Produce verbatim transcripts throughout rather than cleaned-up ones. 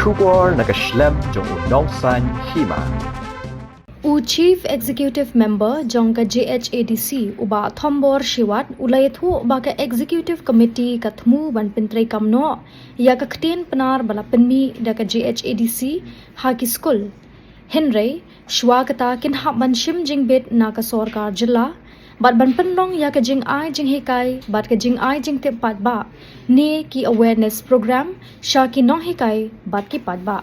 Khubor na ka shlem jong u nongsaiñ hima. U Chief Executive Member jong ka J H A D C, u Bah Thombor Shiwat, u la ïathuh ba ka Executive Committee ka thmu ban pyntreikam noh ïa ka ktien Pnar ba la pynmih da ka J H A D C ha ki skul. Hynrei shuwa kata kin hap ban shim jingbit na ka sorkar jylla bad ban pynlong ïa ka jingai jinghikai bad ka jingai jingtip paidbah ne ki awareness program sha ki nonghikai bad ki paidbah.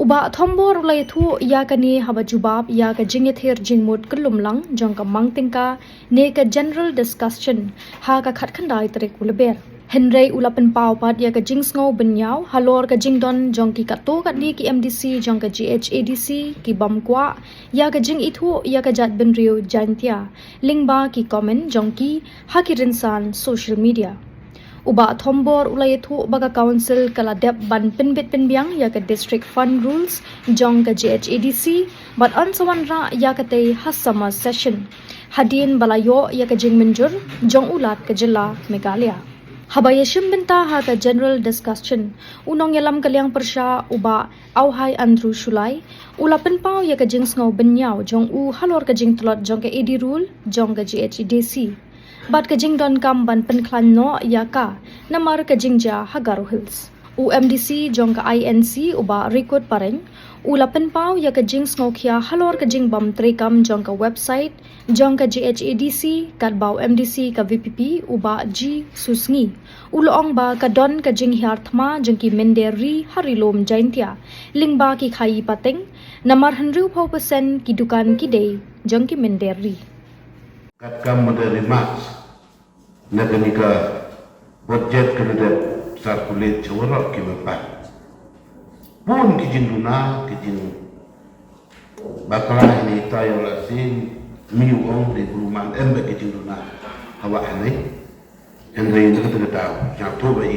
U Bah Thombor u la ïathuh ïa kane haba jubab ïa ka jingïathir jingmut kyllum lang jong ka mang tyngka ne ka general discussion ha ka khatkhyndai tarik u Lber. Hynrei u la pynpaw pat ïa ka jingsngew bynñiaw halor ka jingdon jong ki katto katne ki M D C jong ka J H A D C ki bym kwah ïa ka jingithuh ïa ka jaitbynriew Jaintia lyngba ki comment jong ki ha ki rynsan social media. U Bah Thombor u la ïathuh ba ka council ka la dep ban pynbit pynbiang ïa ka district fund rules jong ka J H A D C bad yn sa wanrah ïa katei ha summer session hadien ba la ïoh ïa ka jingmynjur jong u Lat ka jylla Meghalaya. Haba ïashim bynta ha ka general discussion, u nongïalam ka liang pyrshah u Bah Auhai Andrew Shullai u la pynpaw ïa ka jingsngew bynñiaw jong u halor ka jingtlot jong ka A D rule jong ka J H A D C bad ka jingdonkam ban pynkhlaiñ noh ïa ka namar ka jingjia ha Garo Hills. U M D C jong ka I N C u Bah Rikut Pareng u la pynpaw ïa ka jingsngewkhia halor ka jingbym treikam jong ka website jong ka J H A D C katba u M D C ka V P P u Bah G Susngi u la ong ba ka don ka jinghiar thma jong ki mynder ri ha Ri Lum Jaintia lyngba ki khaii pateng namar hynriewphew percent ki dukan ki dei jong ki mynder ri. Katkam mynta remarks na kane ka budget ka la dep circulate sha waroh ki member. Bun ki jingduna, ki jingbakla, hynrei ita ïoh la sien, mi u ong dei bru man em bad ki jingduna. Hawa hangne. Hynrei na kata ka daw, sngewthuh ba i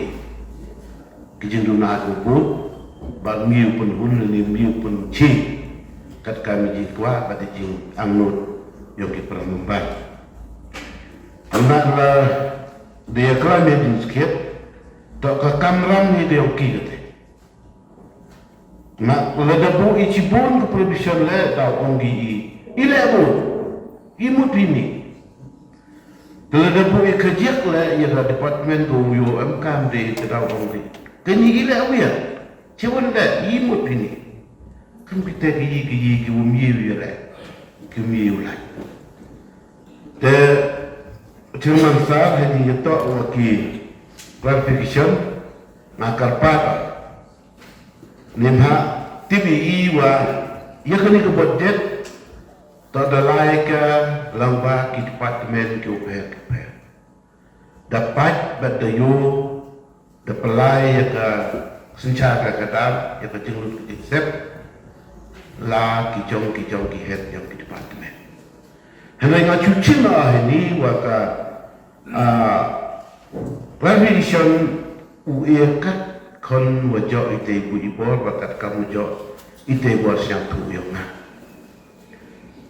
ki jingduna ka bud bad mi u pynhun ne mi u pynshai katkam i jingkwah bad i jingangnud ïong ki para member. Hynrei la dei ïa klam ïa jingskhem, to ka kamram ne ka ïong ki kata. Na lada buh i shibun ka provision leh, daw ong ki i, i leh bun, i mut ïa ini. Te lada buh i khajek leh ïa ka department ka u ïoh em kam dei, te daw ong ki, kane i leh wei ïa, shibun leh i mut ïa ini. Kam kita ki i, ki i, ki um ïa wei leh, ki um ïa u leh. Te Chairman Sir, ha jingïatoh wa ki clarification, nga kyrpad ne em ha tip i wa ïa kane ka budget, to da lai ka lyngba ki department ki u pher ki pher. Da pait bad da ïoh, da pynlait ïa ka synshar ka kdar, ïa ka jinglut ka jingsep, la ki jong ki jong ki head jong ki department. Hynrei nga shu chim ha ini wa ka, ah, clarification u ïa kat khon wa jok ite i bor wa kat kam u jok ite i bor sngewthuh ïong nga.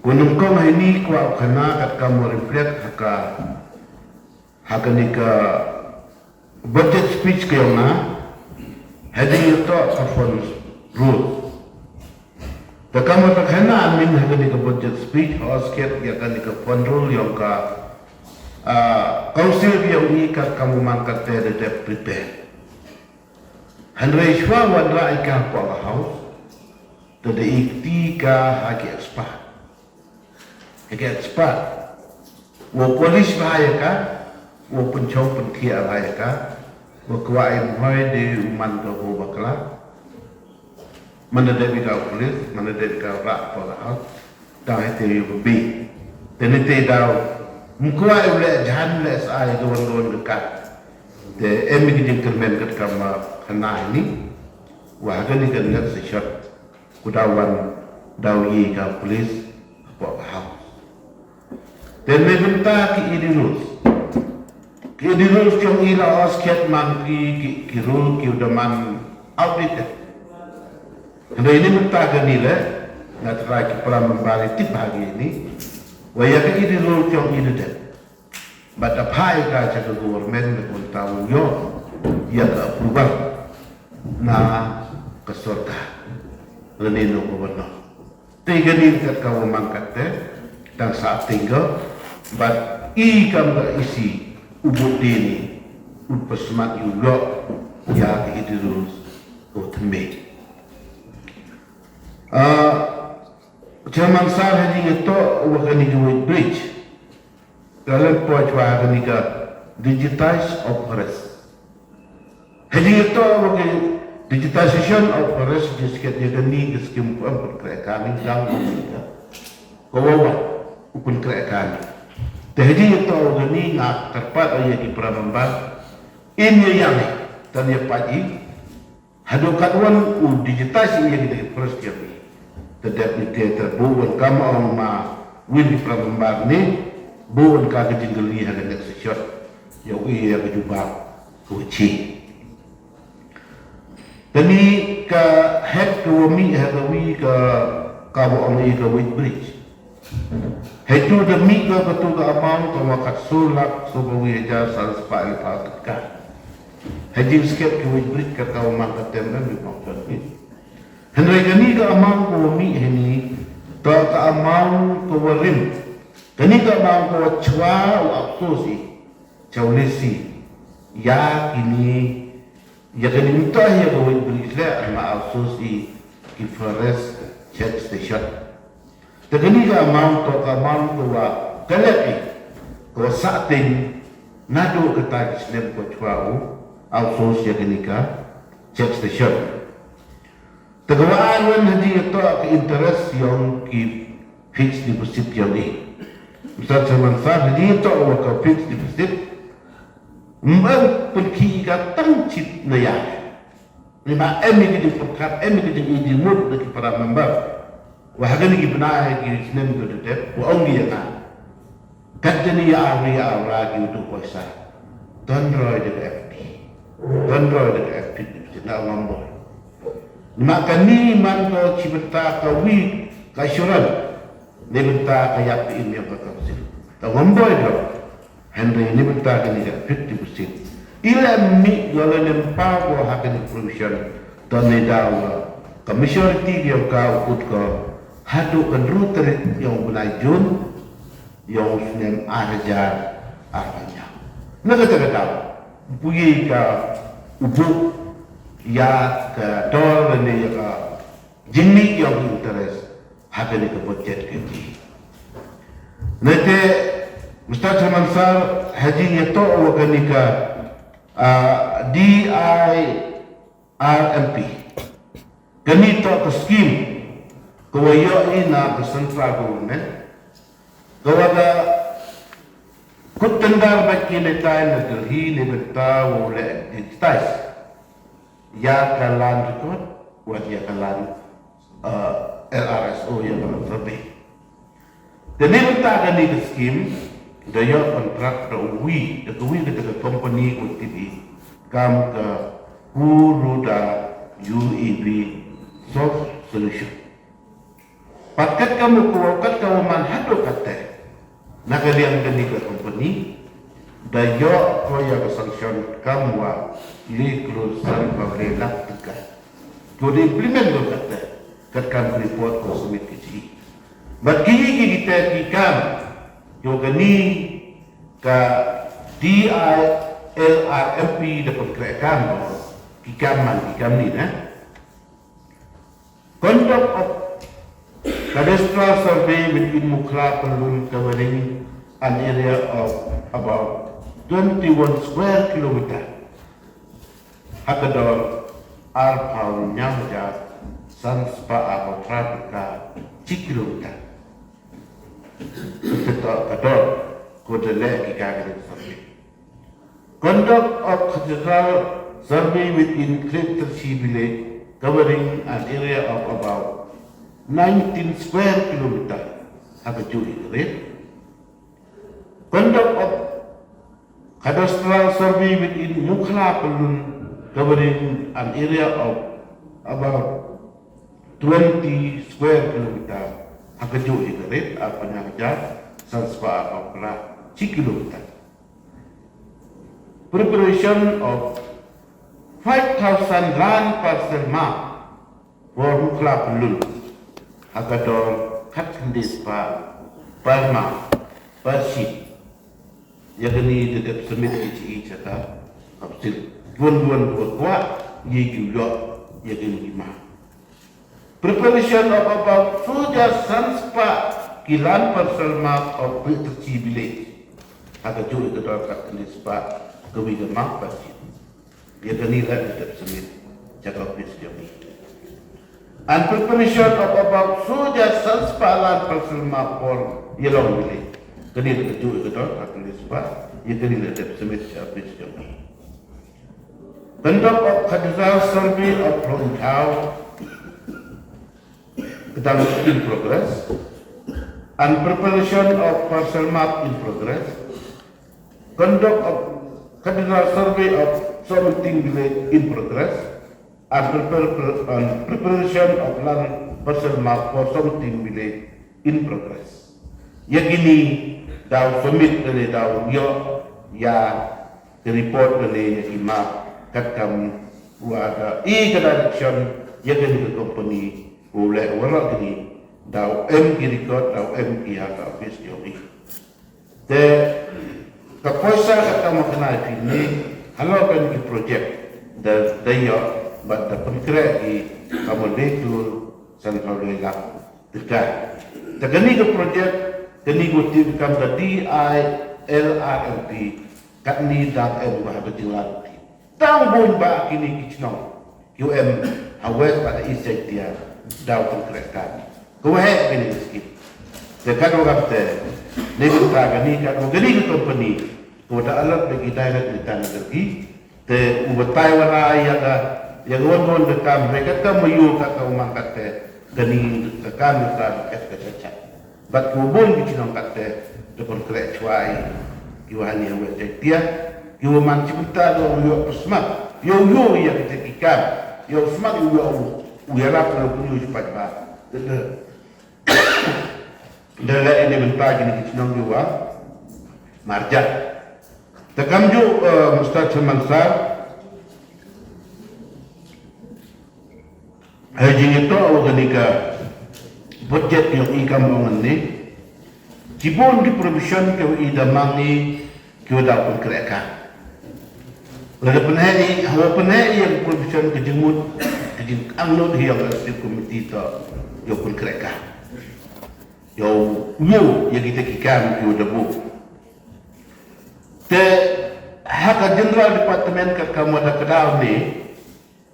Ko nyngkong ha ini kwah u khana kat kam wa reflect ha ka, ha kane ka budget speech ka ïong nga, ha jingïatoh ka fund rule. Te kam wa ta khana min ha kane ka budget speech, ha u skhem ïa kane ka fund rule ïong ka, ah, council ïong i kat kam u man kat te da dep prepare. Hynrei shuwa wanrah ïa ka hapoh ka house, te da i kti ka ha ki expert. Ha ki expert. Wa polish bha ïa ka, wa pynshong pynkhiah bha ïa ka, wa kwah im hoi de u man ka u bakla. Manda dep ïa ka u polish, manda dep ïa ka u rah hapoh ka house. Tang ïa te ïa u bi. Te ne te daw. Mkwa ïa u leh jhan leh sa ïa ka wan ka wan ka kat. Te em ïa ka jingkyrmen kat kam, ah, khana ini. Wa ha kane ka next session. Ku daw wan daw ïa ka u polish. Hapoh ka house. Te ne bynta ki A D rules. Ki A D rules jong i la os kiat man ki, ki, ki rule ki u da man outdated. Hynrei ini mynta kane leh, nga trai ki para member i tip ha ki ini. Wa ïa ki A D rules jong i da dep. Bad da phai ka sha ka government da kumta u ïoh ïa ka approval na ka sorkar lane nongkawannong. Te kane kat ka wa mang kat te tang sa tengga bad i kam ka isi u bud de ni u pasmat yu lo ya ka iti rules o tme. Ah, Chairman Sar, ha jingïatoh wa kani ka weight bridge ka lem poi chwa ha kani ka digitize of forest. Ha jingïatoh wa ka digitization of forest, jingskhem ïa kani ka skim kum pynkreh kani dang kani ka ka wa wa u pynkreh kani. Te ha jingïatoh wa kani nga kyrpad ïa ki para member in ïa ïa tan ïa pait i haduh katwan u digitize ïa kita ki forest ïa ki. Te dep ni te te bu wan kam ong ma win ki para member ni bu wan ka ka jingkylli ha ka next session. Ïa u ïa ka jubab ka wa chi. Te ni ka head ka wa mi ha ka wi ka ka wa ong ïa ka weight bridge. Hei tu da mih ka katu ka amount ka wa kat so lak so ba wi hajar san spah lephaw tyngka. Hei jingskhem ki weight bridge ka ka wa mang ka tem ram yu pang chon ki. Hynrei kani ka amount ka wa mih hei ni to ka amount ka wa rim. Kani ka amount ka wa chwa u outsource i. Chwa lesi. Ya kini ya kani mynta ya ka weight bridge le an ma outsource i ki forest check station. Te kani ka amount to ka amount ka wa ka lek i ka wa sah ting naduh ka ta ki snem ko chwa u outsource ya kani ka check station. Te ka wa an wen ha jingïatoh ka interest yong ki fixed deposit yong i. Mister Chairman Sar, ha jingïatoh wa ka fixed deposit mban pynkhih ka tang chit na ya. Ni ma em i ki jingpyrkhat, em i ki jing i jingmut na ki para member. Wa ha kani ki bnai ki snem ki dep wa ong ki ya nga. Kat jani ya awri ya awra ki utu poisa. Don roi de F D. Don roi de F D na ngam boi. Ma kani man ko chi bynta ka wi ka assurance. Ni bynta ka yap in yang ka council. Ta ngam boi do. Hynrei ni bynta kani ka fifty percent. Ila mi gala lempa ko ha kani provision. Ta ni dawa ka majority yang ka ukut ko. Haduh kan ru tarik yang bnai Jun. Yong snem ar hajar ar hajar. Na kata kata, bui ka ubu ya ka dor ne ya ka jingni yong interest ha kani ka budget ka ji. Nete Mister Chairman Sir, ha jingïatoh wa kani ka, ah, D I R M P. Kani to ka scheme ka wa ïoh i na ka central government. Ka wa da kut tender bad ki netai na Delhi ne bynta wa u leh digitize. Ïa ka land record, wat ïa ka land, eh, L R S O ïa ka land survey. Te ni mynta kani ka scheme da ïoh kontrak da uwi, da ka wi kata ka company ko tip i kam ka Kuroda U A V Soft Solution. Pat kat ka mut ko, kat ka wa man haduh katte na ka liang kani ka company da ïoh ko ïa ka sanction kam wa le klur san phaw le lak tyngka. Ko da implement ko katte kat kam ka report ko submit ka ji. Bad ki ki kita ki kam ïoh kani ka D I L R M P da pynkreh kam ko ki kam man ki kam ni na. Conduct of cadastral survey within Mukhla Pyllun covering an area of about twenty-one square kilometer. Ha ka dor arphew hynñiew hajar san spah arphew phra tyngka chi kilometer. Ka dor, ka dor ko da leh ki ka ka survey. Conduct of cadastral survey within Khrip Tyrshi village covering an area of about nineteen square kilometer. Ha ka ju i Khrip. Conduct of cadastral survey within Mukhla Pyllun covering an area of about twenty square kilometer. Ha ka ju i Khrip, arphew hynñiew hajar san spah arphew phra chi kilometer. Preparation of five thousand land parcel map Por Mukhla Pyllun ha ka dor khatkhyndai spah per map per sheet. Ïa kane da dep submit ïa ki sha ka council. Bun bun bun kwah ïa ki ïoh ïa kine ki map. Preparation of about shuh san spah ki land parcel map of Beit Tyrshi village. Ha kajuh ïa ka dor khatkhyndai spah kawei ka map per sheet. Ïa kane la dep submit sha ka office jong ngi. And preparation of about shuh san spah land parcel map for Ïalong village. Kane la kajuh ïa ka dor khatkhyndai spah, ïa kane la dep submit sha office jong ngi. Conduct of cadastral survey of Longthaw, ka dang in progress. And preparation of parcel map in progress. Conduct of cadastral survey of Sohmynting village in progress. And prepar-, and preparation of land parcel map for Sohmynting village in progress. Ïa kine daw submit lane daw ïoh ïa ka report lane ïa ki map katkam wa da i ka direction ïa kane ka company u leh waroh kine. Daw em ki record, daw em ki ha ka office jong i. Te ka poisa katkam wa kane phi ne halor kane ki project da, da ïoh bad da pynkhreh ki kamon dei tur san phew lai lak tyngka. Te kane ka project, kane ka tip kam ka D I L R M P, katne dang em ba ha ka jinglan. Tang bun ba kine ki chnong ki em ha West bad East Jaintia daw pynkhreh kam. Ka waheh kine ki skim. Te katwa kamte, ne ka kane katwa kane ka company ka wa da alert da ki direct ni tang da ki. Te u batai wa ra ïa ka, ïa ka wan wan da kam, ne katkam ma ïoh katkam man katte, kane ka kam ka ka ka ka. Bad ki wa bun ki chnong katte, te pynkhreh chwa ïa ki wa hani ha West Jaintia, ki wa man chi bynta da u ïoh smat, ïoh ïoh ïa kita ki kam, ïoh smat ïoh ïoh u ïarap na u pynïoh spat ba. Da, da, da leh ïa ne bynta kine ki chnong ki wa marjan. Te kamjooh, eh, Mister Chairman Sir, ha jingïatoh wa kane ka budget jong i kam ong ne, ki bun ki provision ki wa i da mang i ki wa da pynkhreh ka. Lada pynheh i, hawa pynheh i ïa ka provision ka jingmut, ka jingangnud hi ïa ka executive committee to ïa pynkhreh ka. Ïa u, ïa kita ki kam ki wa da buh. Te ha ka general department katkam wa da kdaw ne,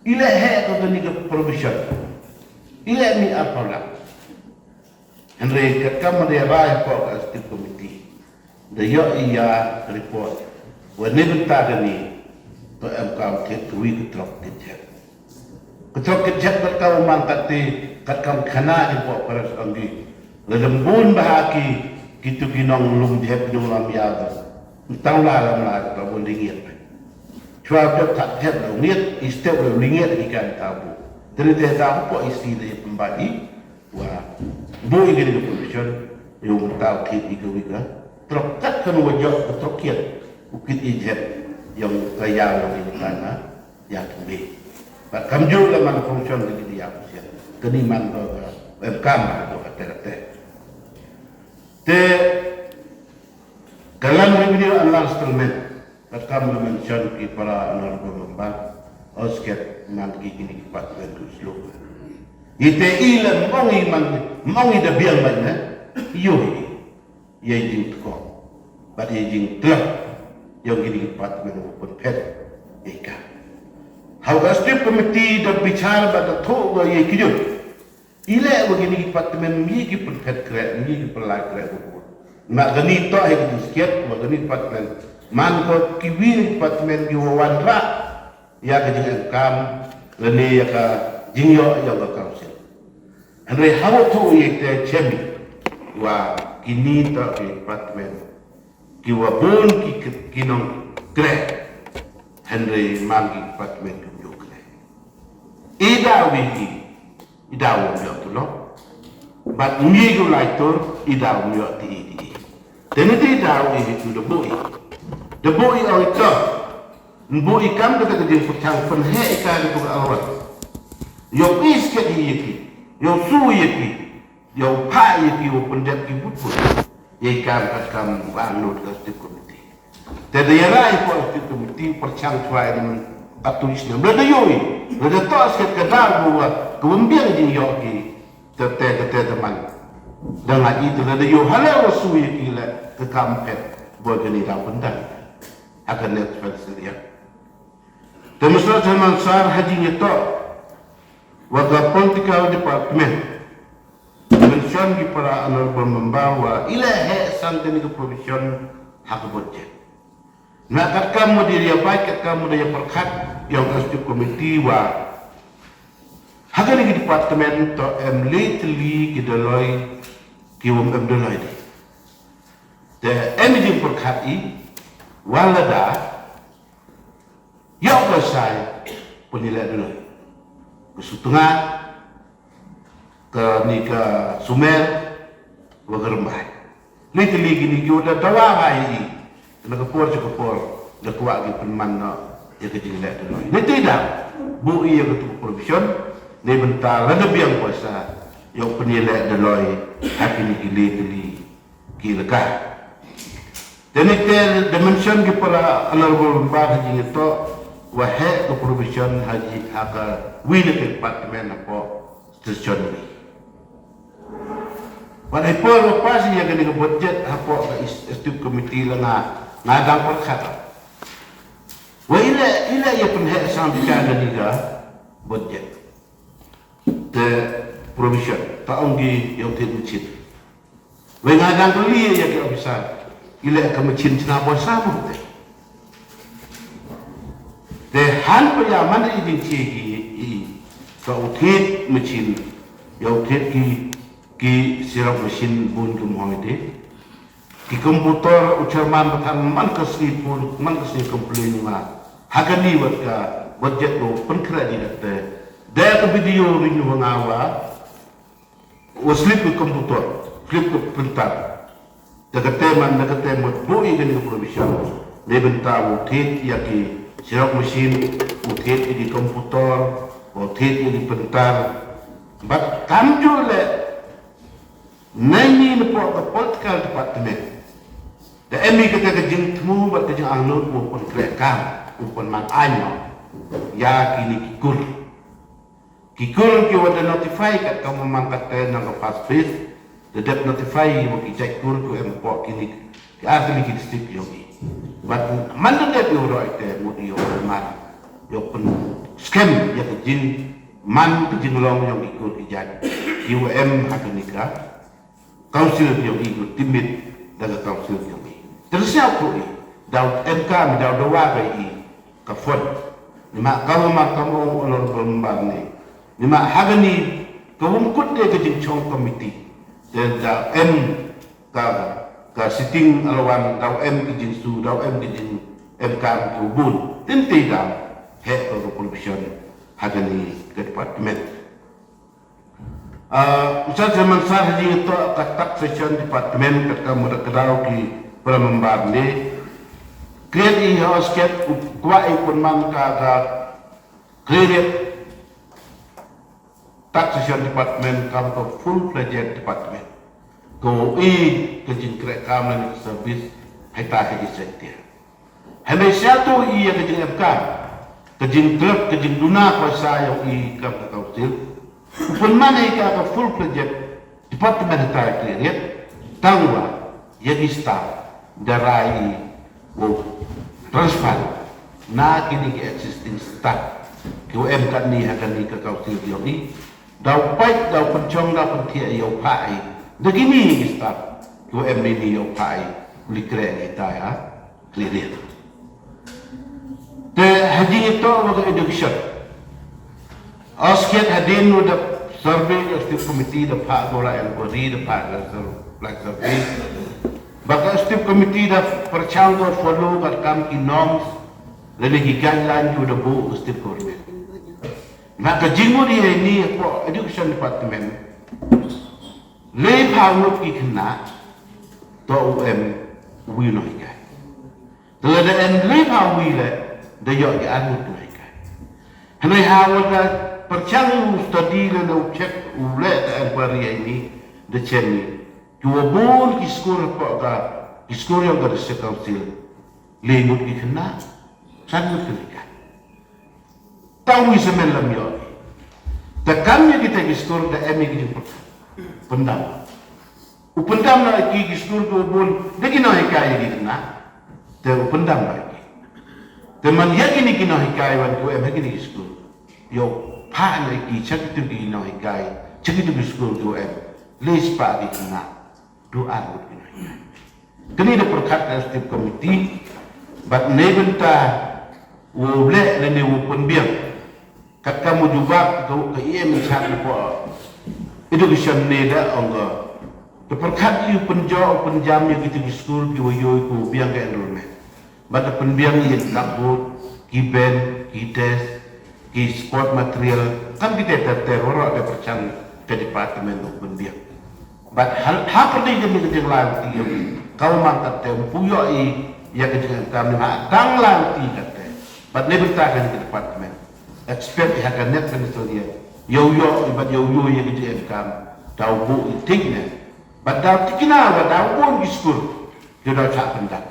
i leh heh ka kane ka provision. I leh mih arphew lak. Hynrei katkam wa da rai hapoh ka executive committee, da ïoh i ïa ka report wa ne bynta kane, to em kam thied kawi ka trok ka jhep. Ka trok ka jhep katkam wa man katte, katkam khana jingpok paras ong ki. Lada bun bha ki, kitu ki nonglum jhep ki nonglam ïa ba. Tang la lam la ba bun ringgit. Chwa jhep thak jhep la ringgit, i step la ringgit ki kan tabu. Te ne te tabu pok i si da i pembaji, wa bun i kini ka provision, ïa u taw kit i kawi ka trok kat kan wa jok ka trok kiat, u kit i jhep, ïa u ka ïa u ïa u ka na, ïa u me. Bad kamjooh la man provision ka kit ïa u siat. Kani man ka, em kam ka ka te ka te. Te, ka land revenue and land settlement, katkam la mention ki para honorable member, osket man ki kini ki department ki sluk. Ite i la mong i man, mong i da biang ban ne, ïoh i, ïa i jingtko, bad ïa i jingtlak, ïa kini ki department u pynphet, ïa ka. Hau ka executive committee da bichar bad da thoh ïa ki jut. I leh wa kini ki department ngi ki pynphet kreh, ngi ki pynlait kreh bubur. Na kani to hi ki jingskiet wa kini department. Man ko kiwi ni department ki wa wanrah ïa ka jingem kam lane ïa ka jingïoh ïa ka council. Hynrei hawa tu ïa te chemi wa kini to ki department ki wa bun ki, ki, ki nongkreh. Hynrei man ki department ki ïoh kreh. I daw wi i, i daw wi ïoh tu lo. Bad ngi gu lai tur, i daw wi ïoh ti i ti i. Te ni ti daw i tu da bui. Da bui oi to. Bui kam da ka jingpyrchang pynheh i ka da tu ka awat. Ïohi skhem ïa ki, ïohi shu ïa ki, ïohi phah ïa ki, u pyndep ki bun bun. Ïa ka kam katkam ba nud ka executive committee. Te da ïarai pdeng executive committee pyrshang chwa ïa ka tu snem. Lada ïohi, lada to skhem ka dang buwa, ka bym biang jingïoh ki, te te ka te te man. Da nga i te lada ïohi, hala wa shu ïa ki la, ka kam phet, boi kani da pyndang. Ha ka next financial year. Te Mister Chairman Sir, ha jingïatoh wa ka political department, mention ki para honorable member wa i la heh san kani ka provision ha ka budget. Na katkam mut ïa bai, katkam mut ïa pyrkhat ïa ka executive committee wa ha kani ka department to em lei tylli ki doloi ki wym em doloi de. Te em jingpyrkhat i wa lada ïa ka sai pynïaleh doloi. Ka Sutnga, kani ka Sumer, wa ka Rymbai. Lei tylli kini ki wa da dawa ba ïa i. Na ka por sha ka por, da kwah ki pynman noh ïa ka jingleh doloi. Lei te da buh ïa katu ka provision, neibynta lada biang pisa ïa u pynïaleh doloi ha kini ki lei tylli ki elaka. Te nangta da mention ki para honorable member ha jingïatoh wa heh ka provision ha ji ha ka wi na ka department hapoh station wi. Wat ai por wa pass ïa kani ka budget hapoh ka is- executive committee la nga nga dang pyrkhat. Wa i la i la ïa pynheh sang bika kani ka budget. Te provision ta ong ki ïa u thied machine. Wei nga dang kylli ïa ki officer, i leh ka machine chna pisa mo te. Te hynrei ïa man i jingshai ki i ka u thied machine, ïa u thied ki ki xerox machine bun ki mhoi te. Ki computer u chairman ba than man ka sngi pun, man ka sngi complain nga. Ha kani wat ka budget lo pynkhreh di te. Da ka video ring wa nga wa wa slip ka computer, slip ka printer. Da kata man, da kata mut buh ïa kani ka provision. Neibynta u thied ïa ki xerox machine, u thied ïa ki computer, u thied ïa ki printer. Bad kam ju leh nangni napoh ka political department. Da em hi kata ka jingthmu bad ka jingangnud u pynkreh kam, u pynman aiñ noh ïa kini ki kur. Ki kur ki wa da notify katkam man kata na ka first phase, da dep notify wa ki jait kur ki wa em hapoh kini ki ar tylli ki district jong i. Bad man da dep ïa u roi te mut ïa u man ïa u pynskhem ïa ka jingman ka jinglong jong ki kur ki jait ki wa em ha kani ka council jong i, ko timit da ka council jong i. Te lehse u ko i, da u em kam, da u dawa ka i ka fund. Ni ma ka ma ka mo honorable member ni. Ni ma ha kani ka wym kut de ka jingchong committee. Te da em ka ka sitting alwan, da u em ki jingsu, da u em ki jing em kam ki bun. Te nte da heh ka provision ha kani ka department. Ah, Mister Chairman Sir, ha jingïatoh ka taxation department katkam wa da kdew ki para member ne. Kren i ha u skhem u kwah i pynman ka ka clear taxation department kam ka full fledged department. Ko i ka jingkreh kam lane ka service ha ita ha i sector. Hynrei sha to i ïa ka jingem kam, ka jingtrep, ka jingduna pisa ïa u i kam ka council. U pynman ïa ka ka full fledged department ha ita i rit. Tangwa ïa ki staff da rai i u transfer na kini ki existing staff ki wa em katni ha kani ka council ïa u i. Da u peit, da u pynchong, da u pynthiah ïa u phah i. Da kini ki staff ki wa em ni ïa u phah i. Li kreh ïa ita ïa. Clear. Te ha jingïatoh wa ka education. Oskit hadien u da survey, executive committee da phah ko la inquiry, da phah la sur- la survey. Ba ka executive committee da pyrshang ko follow katkam ki norms lane ki guideline ki u da buh executive committee. Na ka jingmut ïa ini hapoh education department. Lei phaw ngut ki khynnah to u em wi nonghikai. Te lada em lei phaw wi le da ïoh ki ar ngut nonghikai. Hynrei ha wa da Pyrshang u study lane u check u leh ka inquiry ïa ini da chen ni. Ki wa bun ki skul hapoh ka ki skul yong ka district council. Lei ngut ki khynnah, san ngut ki lei ka. Tang wi semen lam ïoh. Te kam ïa kita ki skul da em ïa ki jingpyndam. U pyndam na ki ki skul ki wa bun da ki nonghikai ïa ki khynnah. Te u pyndam na ki. Te man ïa kini ki nonghikai wan ki wa em ha kini ki skul. Ïoh phah na ki cha kitu ki nonghikai cha kitu ki skul ki wa em. Lei spah ki khynnah. Du ar ngut ki nonghikai. Kane da pyrkhat ka executive committee bad ne bynta u leh lane u pynbiang. Katkam u jubab ka ka E M in charge hapoh education ne da ong ka. Da pyrkhat ïa u pynjah u pynjam ïa kitu ki skul ki wa ïoh ki wa biang ka enrollment. Bad da pynbiang ïa ki blackboard, ki bench, ki desk, ki sport material, kam kita ter ter waroh da pyrshang ka department u pynbiang. Bad ha pyrdi kane ka jinglai lynti ïa ka wa man katte ym pu ïoh ïa ka jingem ni ha dang lai lynti katte. Bad ne bynta kane ka department expect ïa ka next financial year ïoh ïoh bad ïoh ïoh ïa ka jingem da u buh ïa thik ne. Bad da u thikna bad da u bun ki skul. Ïa da chah pyndap.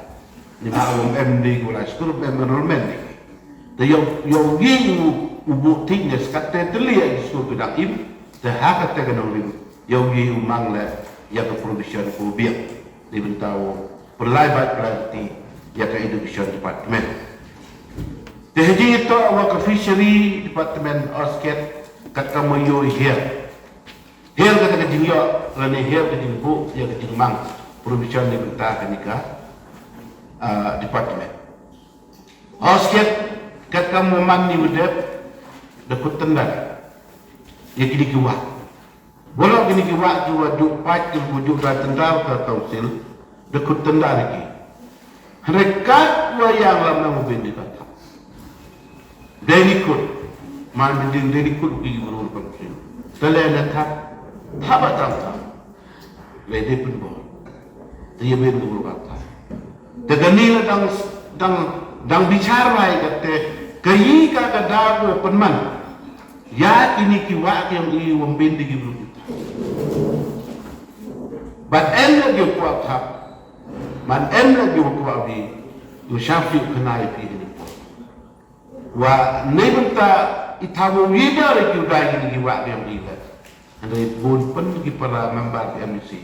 Ni ma wam em ni ki wala skul em enrollment ni. Te ïoh ïoh ngi u u buh thik ne skat te te li ïa skul ki dang im. Te ha ka te ka nong rim ïoh ngi u mang le ïa ka provision ku biang. Ni bynta u pynlai bad priority ïa ka education department. Te haji ito wa ka fishery department osket kat ka mo ïoh hiar. Hiar kata ka jingïoh lane hiar ka jingbuh ïa ka jingmang provision ni bynta kane ka ah, department. Hosket kat kam wa man ni wa dep da kut tendar ïa kini ki wah. Bolo kini ki wah ki wa juk pat ki wa juk da tendar ka council da kut tendar ki. Hynrei kat wa ïang lam na mubin di ka thap. Dei ni kut. Man binding dei ni kut ki bru kam kin. Te le na thap. Thap ba tam tam. Le dei pynbor. Te ïa bin ki bru ka thap. Te kani la dang dang dang bichar lai ka te ka yi ka ka da ko pynman. Ïa kini ki wa ki ïang i wa mbin di ki bru ki thap. Bad em la ki wa thap. Man em la ki wa bi u shafi u khnai pi ni. Wa nei bynta i thaw u yi da re ki u dai ki ni ki wa ki am i la. Hynrei bun pyn ki para member ki M D C.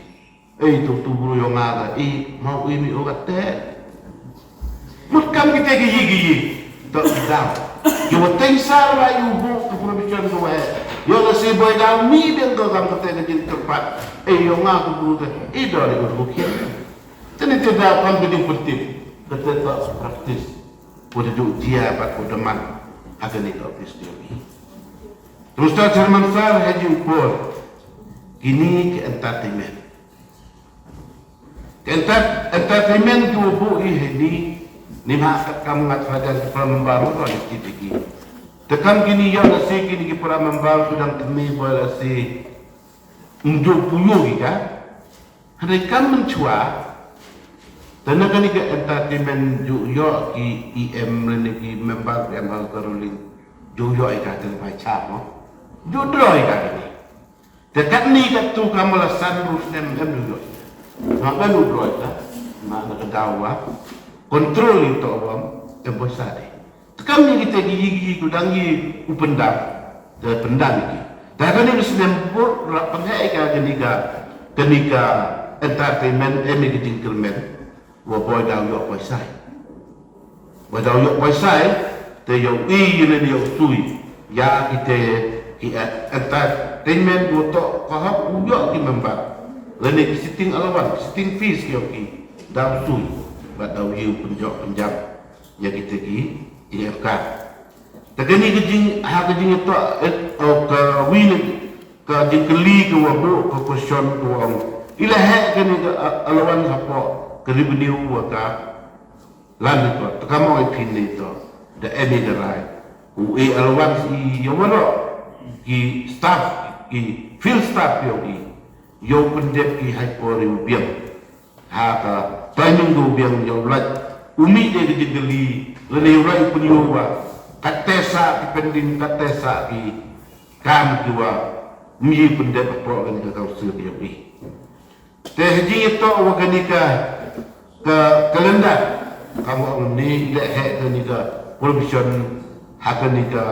Ei tu tu bru yong nga da i mau i mi u ka te. Mut kam ki te ki yi ki yi. To i daw. Ki wa teng sa wa i u bu ka provision ko wa. Yo la si boy daw mi den ko kam ka te ka jin tempat. Ei yong nga ku bru ka i da re ko ki. Te ni te daw kam ka jin penting. Ka te to practice. Ko da ju jia bad ko da man ha kane ka office D M E. Te Mister Chairman Sir, ha jiu por kini ki entertainment. Ki enter- entertainment ki wa buh i ha ini ni ma ka kam ngat sajan ki para member ru ni ki tiki. Te kam kini ïa la si kini ki para member ku dang kini ba la si. Njuk puyu ki ka. Hynrei kam mynchwa. Te na kane ka entertainment ju ïoh ki E M lane ki member ki em ha ka ruling. Ju ïoh ïa ka teng bai cha mo. Ju draw ïa ka kane. Te katne katu kam la san ru snem em ju ïoh. Ma ka lu draw ïa ka. Ma na ka daw wa. Control ïa to wa em bai sa de. Te kam ni kita ki yi ki ku dang yi u pyndam. Te pyndam ki. Te kane ka snem bud la pynheh ka kane ka kane ka entertainment em ki jingkyrmen. Wa boi daw ïoh paisai. Wa daw ïoh paisai te ïoh i lane ïoh sui. Ïa kita ki entertainment wa to ka hok u ïoh ki member. Lane ki sitting allowance, sitting fees ki ïoh ki daw sui. Ba daw ïoh pynjok pynjam. Ïa kita ki jingïakar. Te kane ka jing ha ka jingïatoh eh, oh, ka wi ne ka jingkylli ka wa buh ka question ka wa ong. I la heh kane ka allowance hapoh ka revenue wa ka land record. Te ka mong ai phin ne to da em i da rai. U e allowance i ïa waroh ki staff ki field staff ïa u i ïa u pyndep ki hai por ïa u biang. Ha ka timing ka u biang ïa u lait u mih de ka jingkylli lane u lait u pynïoh ba katte sa ki pending katte sa ki kam ki wa mih pyndep hapoh kani ka council ka yong i. Te ha jingïatoh wa kani ka, ka calendar, kam wa ong ni leh heh kani ka provision ha kani ka,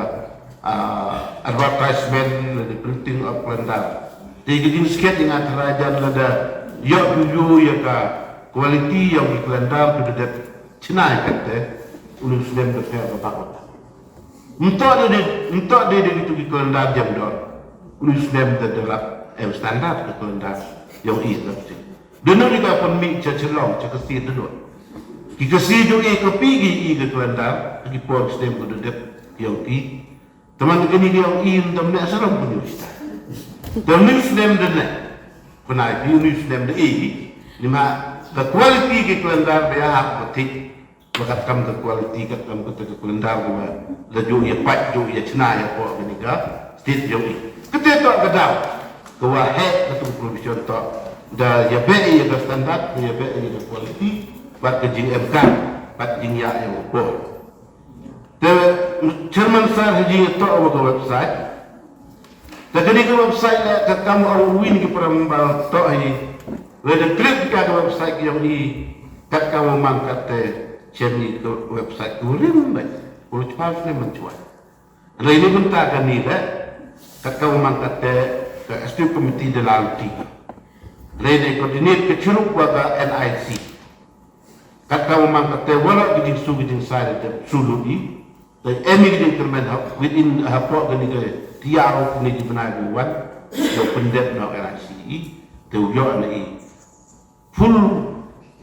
ah, advertisement lane printing of calendar. Te ka jingskhem ïa nga trai jan lada ïoh phi ïoh ïa ka quality yong ki calendar phi da dep chna ïa kate, u snem da pher ka bak. Mynta de de, mynta de de kitu ki calendar jam dor. U snem da da lap em standard ka calendar yong i da. Dunu ni ka pynmih cha Shillong, cha Khasi dunu. Ki Khasi jong i ka phi ki i ka calendar, ki por snem ka da dep yong ki. Te man kani ka yong i ym dam ne asaram pun yong i. Te u snem da ne. Pynai phi u snem da i. Ni ma ka quality ka calendar ba ïa hap ba thik. Ba katkam ka quality, katkam kata ka calendar ka wa la ju ïa pait, ju ïa chna ïa hapoh kani ka state yong i. Kata to ka daw ka wa heh katu provision to. Da ïa beh ïa ka standard, ïa beh ïa ka quality, bad ka jingem kam, bad jingïa ïa u bor. Te Chairman Sir ha jingïatoh wa ka website. Te kani ka website leh katkam wa u win ki para member to hi. Lada click ka ka website yong i, katkam wa man kate, chem i ka website ka rim bad. Ulu chwa ne man chwa. Lada ini bynta kani leh katkam wa man kate, ka executive committee da la luti. Lada coordinate ka churuk wa ka N I C. Katkam wa man kate, wa la ki jingsngew ki jingsai da dep shu lut i. Te em i ki jingkyrmen ha within hapoh kani ka tiar kani ki bnai ba wan. Ïa pyndep na u N I C i. Te u ïoh na i full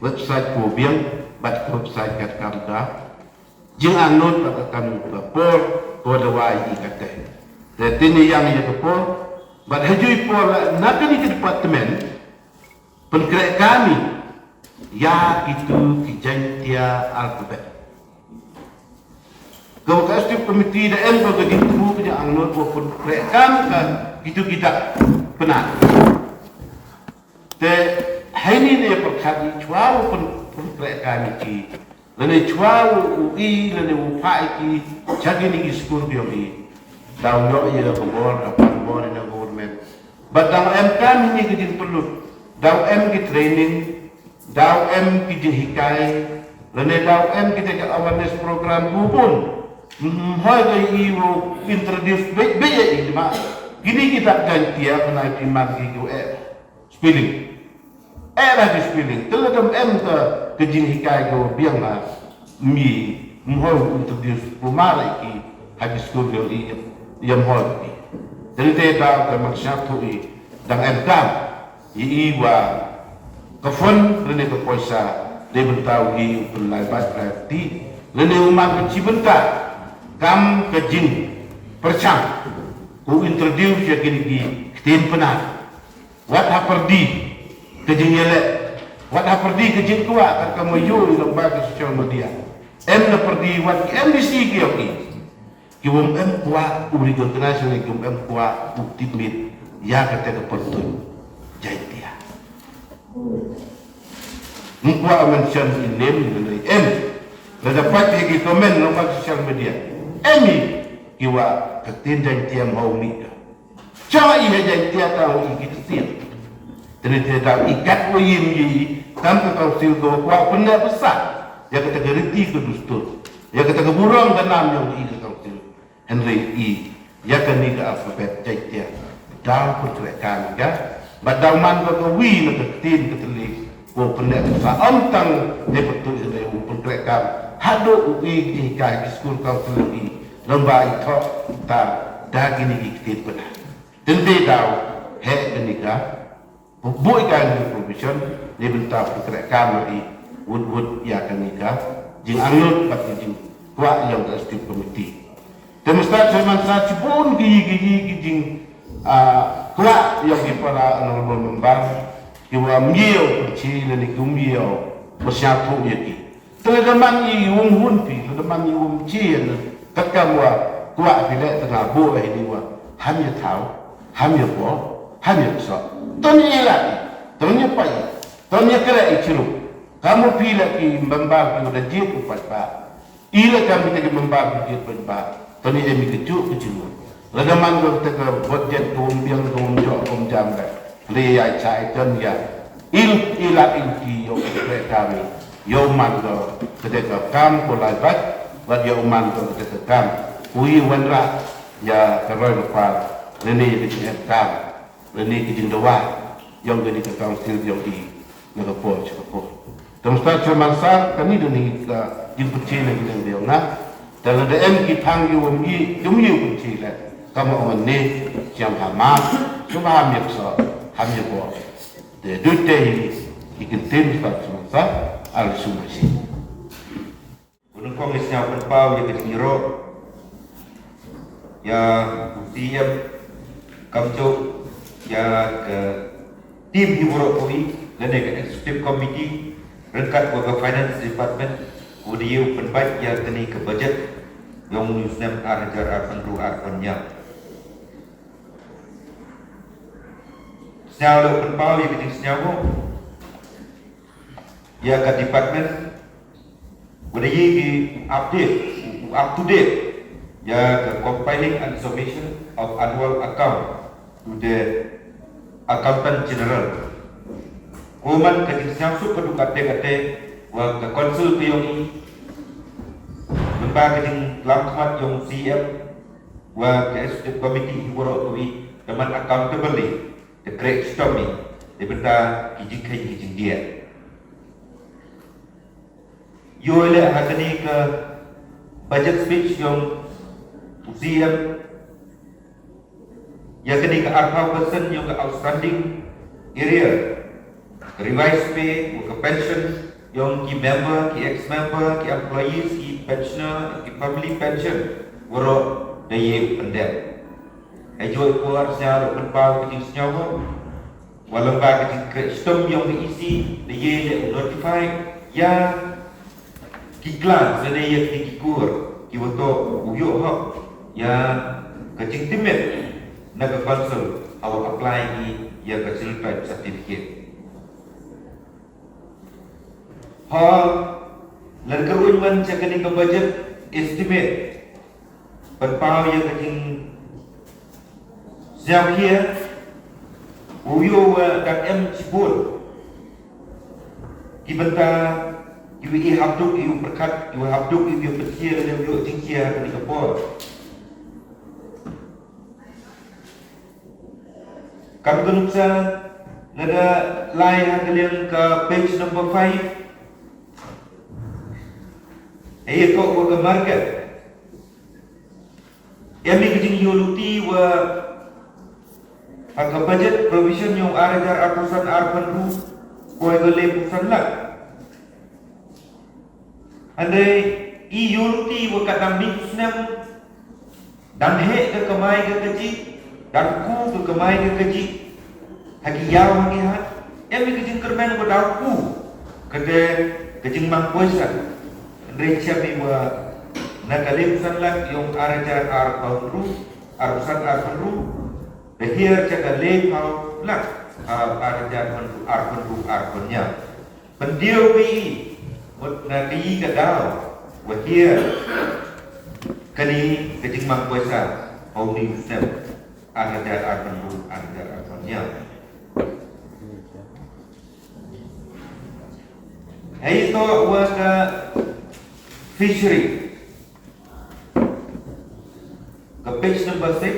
website ko biang, bad ka website katkam ka jingangnud bad katkam ka por ko dawai i kate. Te tini yang ïa ka por bad ha ju i por la na kani ka department. Pynkreh kami ïa kitu ki Jaintia alphabet. Ka ka executive committee da em ka ka jingthmu ka jingangnud wa pynkreh kam ka kitu ki dak Pnar. Te haini ne pyrkhat i chwa wa pyn pynkreh kami ki. Lane chwa u i, lane u pha i ki, cha kini ki skur ki yong i. Daw ïoh ïa ka bor, daw pan bor ïa ka government. Bad daw em kam hi ki jingpynlut. Daw em ki training, daw em ki jinghikai, lane daw em kita ki awareness program bun. Hoi ka i u introduce beit beit ïa i ma. Kini ki dak Jaintia kena ki man ki ki eh. Spelling. Eh, da ki spelling. Te lada em ka, ka jinghikai ka biang na mi mhoi introduce kumar ki ha ki school ki i yam hoi ki. Te te da ka maksud tu i dang em kam i i wa ka fund lane ka poisa de bentau i u pynlai bad priority lane u man ka chi bynta kam ka jing pyrchang ku introduce ïa kini ki ktien Pnar. Wat ha pyrdi ka jingïaleh, wat ha pyrdi ka jingkwah, kata ka ma ïoh i lok ba ka social media. Em na pyrdi wat ki M D C ki ïoh ki. Ki wym em kwah u recognize ne ki wym em kwah u tipmit ïa kata ka pyrtuit Jaintia. Ym kwah mention i name ne em. Lada pat ïa ki comment lok ba social media. Em i ki wa ka ktien Jaintia ym hau mih ka. Chong i ha Jaintia tang i ki ktien. Te ne te daw i kat wa im i kam ka council ko kwah pynne pisa. Ïa kata ka riti ka dustur. Ïa kata ka burom ka nam yong i ka council. Hynrei i ïa kani ka alphabet Jaintia. Daw pynkreh kam ka. Bad daw man ka ka wi na ka ktien ka teli. Ko pynne pisa ym tang ne pyntu hynrei u pynkreh kam. Haduh u i ki ka ki school council i. Lamba i thok tar da kini ki ktien Pnar. Tynte daw heh kani ka buh i ka ni provision ne bynta pynkreh kam i wut wut ïa kani ka jingangnud bad ki jingkwah ïa ka executive committee. Te mynstad sa man sa chibun ki ki ki ki jing ah, kwah ïa ki para honorable member ki wa mïew pynchi lane ki mïew pynshai ïa ki. Te lada man i wym hun phi, lada man i wym chien, katkam wa kwah phi leh tang buh hi ni wa ham ïa thaw, ham ïa por, ham ïa ksoh. Tang ïa lad, tang ïa pai, tang ïa kreh i chirup. Kam u phi leh ki member ki wa da jied u paidbah. I leh kam kita ki member ki jied paidbah. Tang ïa em i kjuk ki chirup. Lada man ka kata ka budget dum biang dum jok kum jam ka. Hynrei ïa cha i ton ïa. Il ila il ki ïoh ka kre kami. Ïoh man ka kata ka kam ko lai bat. Bad ïoh man ka kata ka kam. Ku i wanrah ïa ka roi ka par. Lane ka jingem kam. Lane ka jingdawa. Ïong kani ka council ïong i. Na ka por sha ka por. Te mynstad sha mansar kani dang hi ka jingpynshai na ki dang dei na. Te lada em ki thang ki wym yi, ki wym yi pynshai le. Ka ma ong ne, sha ha ma, sha ha mi so, ha mi bo. Te dut te hi, ki kin tin mynstad sha mansar, al shu ma shi. U nyngkong i sñiaw pynpaw ïa ka jingïaroh ïa u C E M, kamjooh ïa ka team hi baroh kawei lane ka executive committee ryngkat wa ka finance department, u dei u pynbeit ïa kane ka budget yong u snem ar hajar arphew hynriew arphew hynñiew. Sñiaw la u pynpaw ïa ka jingsñiaw ïa ka department Wada ye ki update, up to date, ïa ka compiling and submission of annual account to the Accountant General. Ko man ka jingsngewsuk ka duk kate kate, wa ka council ka yong i, mynba ka jinglam khmat yong C M, wa ka executive committee hi waroh kawi, ka man accountable i, ka kreh stom i, dei bynta ki jingkheiñ ki jingdiah. Ïoh leh ha kane ka budget speech yong u C M, ïa kane ka arphew percent yong ka outstanding arrear, ka revised pay, wa ka pension yong ki member, ki ex-member, ki employees, ki pensioner, ki family pension, waroh da ye pyndep. Hei jooh por sñiaw da pynpaw ka jingsñiaw. Wa lyngba ka jingkreh stom yong ka E C, da ye leh u notify ïa ki clan, lane ïa ki, ki kur, ki wa toh u ïoh hok ïa ka jingtymmen na ka council, ha wa apply i ïa ka Scheduled Tribe certificate. Ha, lada ka ruh man cha kane ka budget estimate, pynpaw ïa ka jingsñiawkhia, u ïoh wa dang em chibun ki bynta, ki wa i hap duk, i u pyrkhat, i u hap duk, i u pyrkhat, lane u ïoh jingkhia ha kane ka por. Kam ka nuksa, lada lai ha ka liang ka page number five. Hei ïa ka wa ka market. Em i ka jingïoh luti wa ha ka budget provision yong ar hajar arphew san arphew hynriew, poi ka lephew san lak. Hynrei i ïoh luti wa ka dang mih snem, dang heh ka kamai ka kajih, dang ku ka kamai ka kajih, ha ki ïaw ha ki hat, em i ka jingkyrmen wa dang ku, kata ka jingmang poisa. Hynrei chem i wa na ka lephew san lak yong ar hajar arphew hynriew, arphew san arphew hynriew, da hiar cha ka lephew lak, ar hajar arphew hynriew arphew hynñiew. Pyndiew ka i, mut na ka i ka daw, wa hiar kani ka jingmang poisa, ha u ni u snem, ar hajar arphew hynriew, ar hajar arphew hynñiew. Hei toh wa ka fishery. Ka page number six.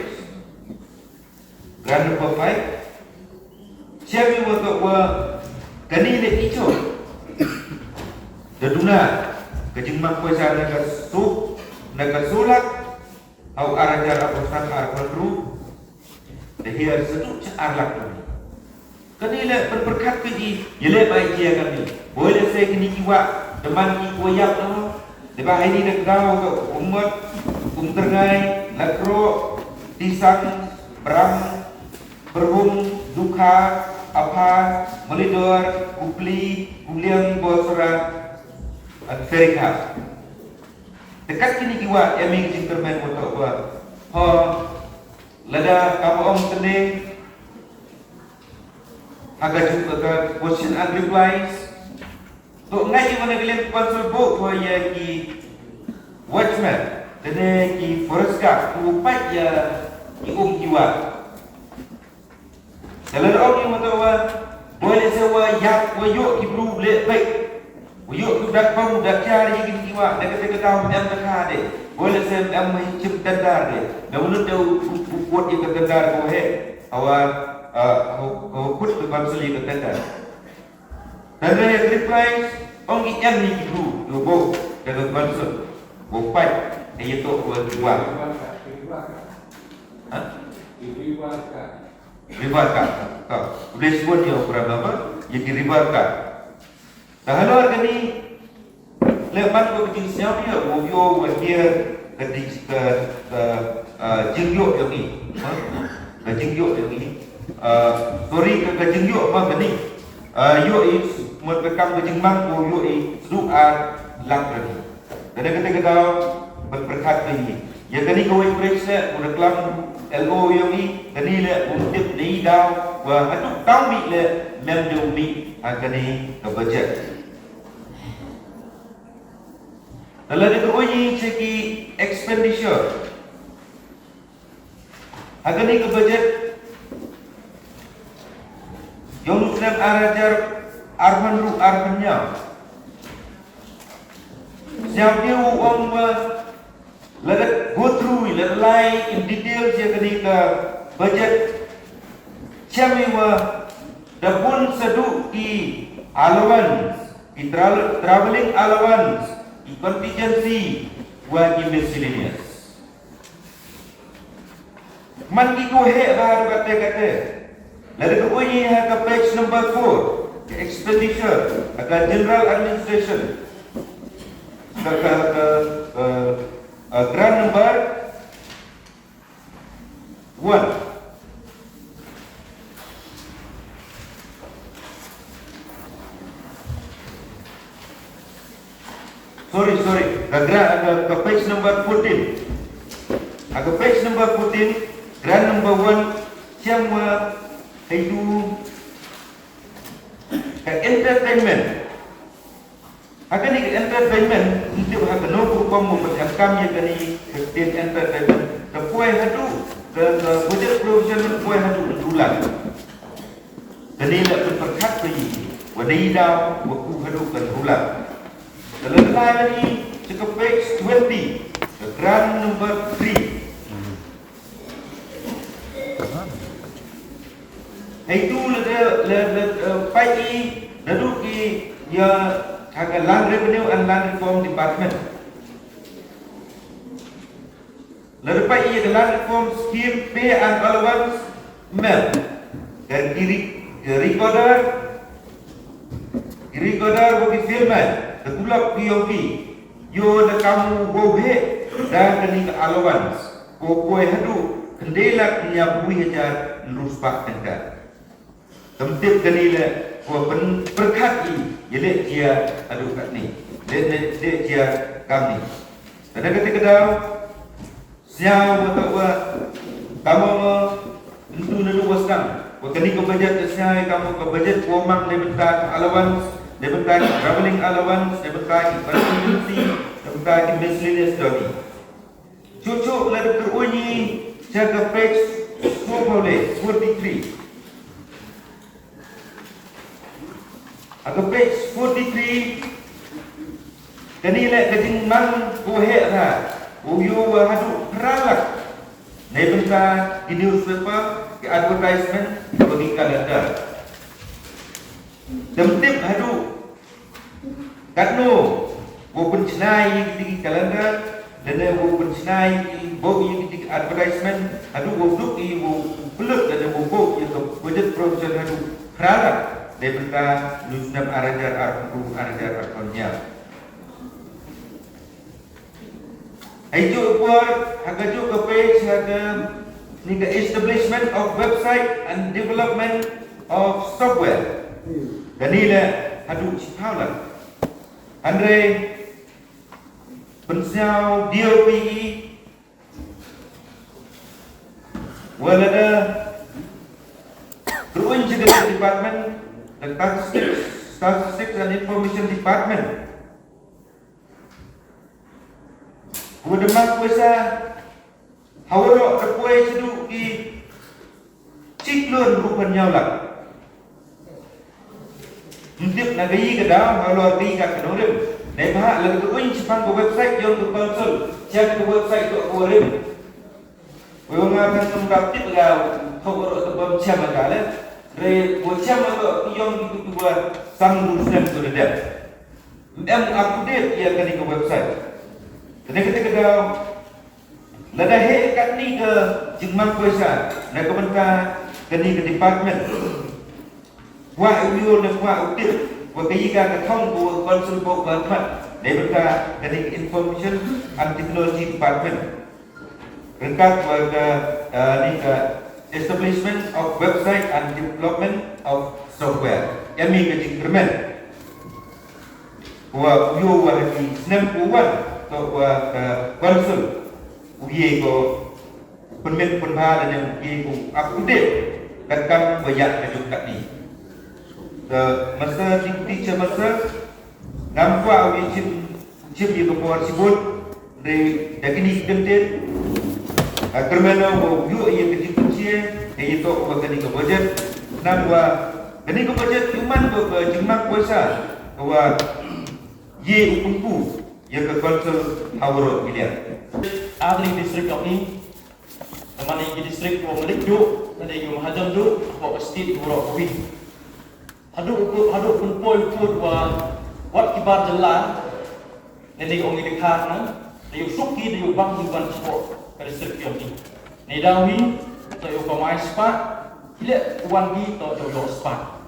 Grant number five. Chem i wa toh wa kani le i chooh. Da duna ka jingmang poisa na ka soo, na ka soo lak, ha u ar hajar arphew san arphew hynriew. Da hiar sa duk cha ar lak. Kani le pynpyrkhat ka i, ïa le bai jia kani. Boi le se kini ki wa, da man ki wa ïap na. Dei ba haini da kdaw ka Umngot, Umtyrngai, Latroh, Tisang, Bram, Byrhum, Dukha, Apha, Malidor, Kupli, Kuliang, Bosra, and Ferika. Te kat kini ki wa, em i ka jingkyrmen wa toh wa. Ho, lada kam ong tene, ha ka ju-, ka question and replies. To ngai i wa na ka liang council bo ko ïa ki watchman, tene ki forest guard, u pat ïa ki um ki wah. Te lada ong ïa u, mata wa, boi lehse wa ïap, wa ïoh ki bru leh peit, wa ïoh ki dak bam dak jar ïa kine ki wah, da kata ka daw em da ka de. Boi lehse em ha i chim tender de, da u lut da u, u, u put ïa ka tender ko he. Hawa, ah, ko, ko put ka council ïa ka tender. Tender ïa ka reply, ong ki em ni ki bru, ïa u bok da ka council. Bok pait, ïa to wa ki wah. Ha? Reward card. Ka. U dei sbun ïa u kra baba, ïa ki reward card. Ka halor kani, leh man ko ka jingsngew ïa u ïoh wa hiar ka ding ka, ka, ah, jingïoh ïa ngi. Ha? Ka jingïoh ïa ngi. Ah, sorry, ka, ka jingïoh ma kani. Ah, ïoh i, mut ka kam ka jingmang ko ïoh i, sduk ar, lak kani. Kane ka dei ka daw ban pyrkhat ïa ngi. Ïa kane kawei ka bridge ne u da klam L O ïa ngi, kane le um tip ne i daw wa haduh tang mih le mem de um mih ha kane ka budget. Lada ka oi sha ki expenditure. Ha kane ka budget ïa u snem ar hajar arphew hynriew arphew hynñiew. Sngewthuh u ong ba lada go through, lada lai in detail ïa kane ka budget, shem ïa wa da bun shaduh ki allowance, ki tra-, travelling allowance, ki contingency, wa ki miscellaneous. Man ki ko heh bha ruh kate kate. Lada ka oi ha ka page number four, ka expenditure, ha ka general administration. Ka, ka, ka, ka, uh, grant number one. Sorry, sorry. Ka gra-, ka, ka page number fourteen. Ha ka page number fourteen, grant number one, shem wa haitu ka entertainment. Ha kani ka entertainment, nti ha kano ka rukom mo ba kam ïa kani ka entertainment. Ka poi haduh, ka, ka budget provision poi haduh hynriew lak. Kane la pynpyrkhat ka ïing, wa dei daw, wa ku haduh ka hynriew lak. Ka la lai kane, sha ka page twenty, ka grant number three. Haitu la, la, la, eh, peit i, naduh ki, ïa, ha ka Land Revenue and Land Reform Department. Lada peit ïa ka Land Reform Scheme Pay and Allowance, mem. Ka ki re-, ka recorder, ki recorder wa ki filmman, da kulap ki ïong ki, ïoh da kam u wow heh, da kani ka allowance, ko poi haduh, khyndai lak hynñiaw phew hajar hynriew spah tyngka. Kam tip kane le, ko pyn-, pyrkhat i, ïa leh jia haduh katne. Leh, leh, leh jia kamne. Kane ka te ka daw, sñiaw wa ta wa, tamo ma, ntu na lu wa sdang. Wa kane ka budget ka sñiaw, tamo ka budget ko mang le bynta ka allowance, le bynta ka traveling allowance, le bynta ka contingency, le bynta ka miscellaneous doni. Chuh chuh la dep tyrui sha ka page four, forty-three. Ha ka page forty-three, kane le ka jingmang ko heh ha, u ïoh wa haduh phra lak. Nei bynta ki newspaper, ki advertisement, bad ki calendar. Dang tip haduh katno, wow pynshna ïa ki calendar, lane wow pynshna ïa ki, bok ïa ki advertisement, haduh wow duk ïa wow pynlut lane wow bok ïa ka budget provision haduh phra lak, dei bynta u snem ar hajar arphew, ar hajar arphew hynñiew. Hei juh por, ha ka juh ka page, ha kani ka establishment of website and development of software. Kani le haduh shiphew lak. Hynrei pynsñiaw D O P E, wa lada ruin shi department, the Statistics, Statistics and Information Department. Wa da mang pisa Hawaroh da poi shaduh ki chiklun ruh ban ïaw lak. Ym tip na kaei ka daw halor kaei ka nongrim. Neibhah la ka uiñ shaphang ka website jong ka council, sha ka website to ka rim. Wei wa nga kan ym dap tip la hawaroh ka bym shem ka le. Re wa shem ka yong ki tu wa sam du snem tu de. Em update ïa kane ka website. Kane ka te ka daw. Lada heh katne ka jingmang pisa na ka bynta kane ka department, kwah u ïoh ne kwah u tip wa kaei ka ka thong ko council ko ba khmat na ka bynta kane ka information and technology department. Ryngkat wa ka, eh, ne ka establishment of website and development of software. Ïa me ka jingkyrmen. Wa u ïoh wa ha ki snem u wan, to wa ka council u ïoh ko pynmih pynbha da ne u ïoh ko up to date. Kat kam wa ïa ka juk kat ni. Ka masa jingkuti cha masa ngam kwah u ïoh chim, chim ïa ka por chibut. Re da kini ki kyntien, a kyrmen u ïoh ïa ka jingpynshai ïa ito wa kani ka budget. Namar wa kani ka budget u man ko ka jingmang pisa ka wa ïa u pynku ïa ka council hawaroh ki liang. Agri district of ni, namar ni ki district ko malik du, nade ïa u mahajan du, ko ka state ko ro ko wi. Haduh u, haduh pynpoi u pud wa wat ki bar jylla, ne dei ong i dkhar na, dei u suk ki dei u bang ki wan suk ka district yong ki. Ne daw hi, to u kamai spah, ki leh wan ki to to u spah.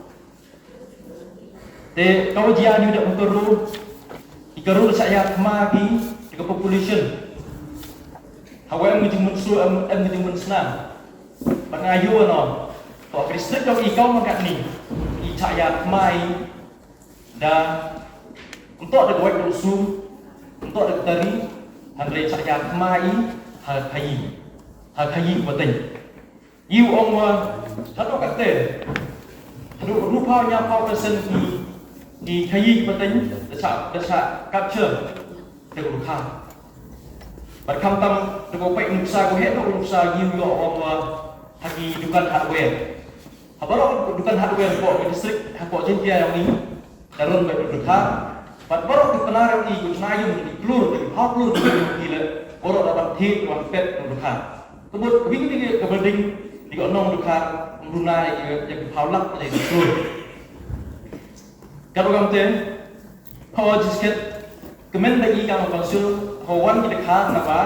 Te ka wa jia ni da u karu, i karu da sa ïa kma ki, da ka population. Hawa em ngi jingmynsnam, em, em ngi jingmynsnam. Ba nga ïoh no. To ka district dong i kau ma katni. I cha ïa kmai da. Untuk da gwai dong su. Untuk da tari. Hynrei cha ïa kmai. Ha khayi. Ha khayi bateng. Ïu ong wa. Hato kate. Hato rupa nya pau persen ni. Ni khayi bateng. Da cha, da cha capture. Te u dkhar. Bad khamtam te ko peit nuksa ko heh to nuksa ngi ïoh ong wa ha ki dukan hardware. Ha baroh dukan hardware ko ka district ha ko Jaiñtia yong ngi. Ka run bad u dkhar. Bad baroh ki pynarap ngi ko chna yong ngi klur ki phaw klur ki le baroh da ban thik wan pet u dkhar. Kebut wing wing ka building di ko nong dkhar. Mruna ïa ki phaw lak ïa ki klur. Ka rukom te Hawa jisket, kmen da i ka council, hawa wan ki dkhar na ba,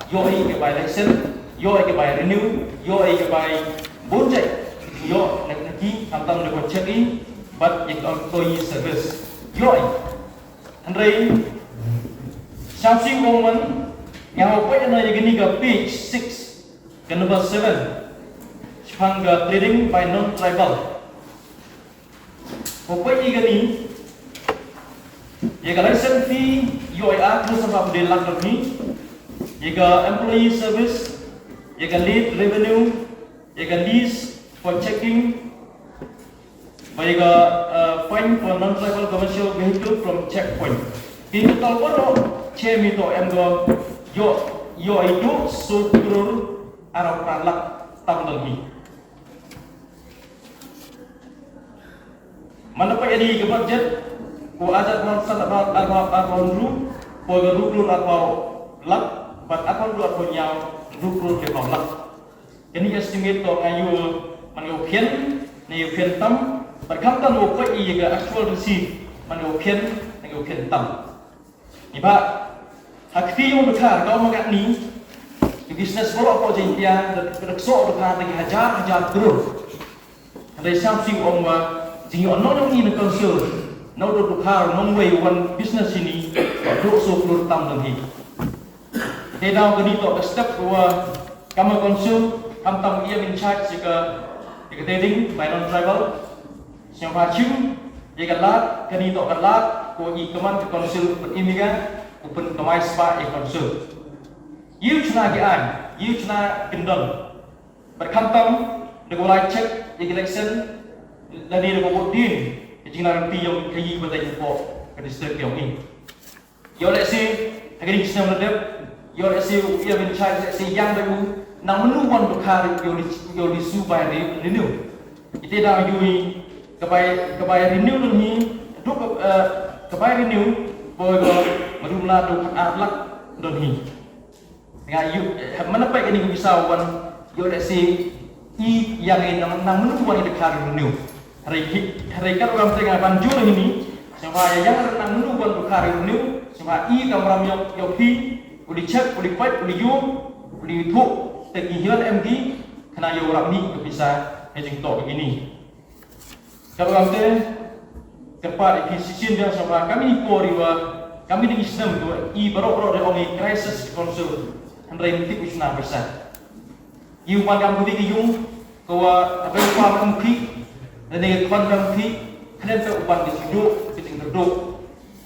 ïoh i ka bai license, ïoh i ka bai renew, ïoh i ka bai bun jait, ïoh na ki, khamtam da ko check i, bad i ka employee service. Ïoh i. Hynrei, sham shi wong man, nga hawa poi na i ka ni ka page six, ka number seven, shaphang ka trading by non-tribal. Ko poi i kani, ïa ka license fee, ïoh i ar klur sawphew lak dong hi, ïa ka employee service, ïa ka lead revenue, ïa ka lease for checking, ba ïa ka, uh, fine for non-tribal commercial vehicle from checkpoint. Ki total baroh, che mi to em ko, ïoh, ïoh i du, so klur, ar phew lak, tam dong hi. Manda peit ïa ka budget, ko ajat man san arphew, arphew, arphew hynriew, ko ka hynriew klur arphew lak, bad arphew hynriew arphew hynñiew, hynriew klur arphew lak. Kani estimate to nga ïoh, man ïoh phian, ne ïoh phian tam, bad khamtam ïoh peit ïa ka actual receipt, man ïoh phian, ne ïoh phian tam. Iba, ha kti ïong dkhar, ka ong ma katni, ki business baroh hapoh Jaiñtia, da, da ksoh dkhar da ki hajar, hajar klur. Hynrei sham shi ong wa, jingïoh nong nong i na council, nong dkhar, nongwei wan business ini, ba duk so klur tam dang hi. Te daw kani to ka step wa, kama council, khamtam i am in charge ïa ka, ïa ka trading, by non-tribal, Sngewbha shim ïa ka lad, kani to ka lad, ko i kman ka council u pynimiga, u pynkamai spah ïa ka council. Ïa u chna ki aiñ, ïa u chna kyndon. Bad khamtam, da ko lai check ïa ka election, lane da ko vote dien, ka jinglong ti ïong ka ïa ka bateng ko, ka district ïong i. Ïoh lehse, ha kane ka snem la dep, ïoh lehse u ïa in charge lehse ïang bad u, Nang mynnu wan ba kha ïa u li, ïa u li su bai re-, renew. Ite da ïa u ka bai, ka bai renew don hi, duk, eh, ka bai renew, boi ba, ma dum la duk ar lak don hi. Nga ïoh, eh, mana pai kani ka visa wan, ïoh lehse, i ïa ngi nang, nang mynnu wan i da kha renew. Hynrei hi, hynrei kat u lam te nga ban jur hi ni, sngewbha ïa ïa nang mynnu wan da kha renew, sngewbha i kam ram ïoh, ïoh phi, u li check, u li pait, u li ïoh, u li thuh, te ki hian em ki, khnang ïoh rap mih ka visa, ka jingtoh ka kini. Ka rukom te, kyrpad ïa ki shisien biang sngewbha, ka mih por ïa u, ka mih dang snem ïa u, i baroh baroh de ong i crisis council, hynrei mynta u shna pisa. Ïa u ban kam kudi ki yung, ka wa, ka ba u pam kum ki, lane ka khon kam ki, khlem ka u ban ka jingduk, ka jingduk.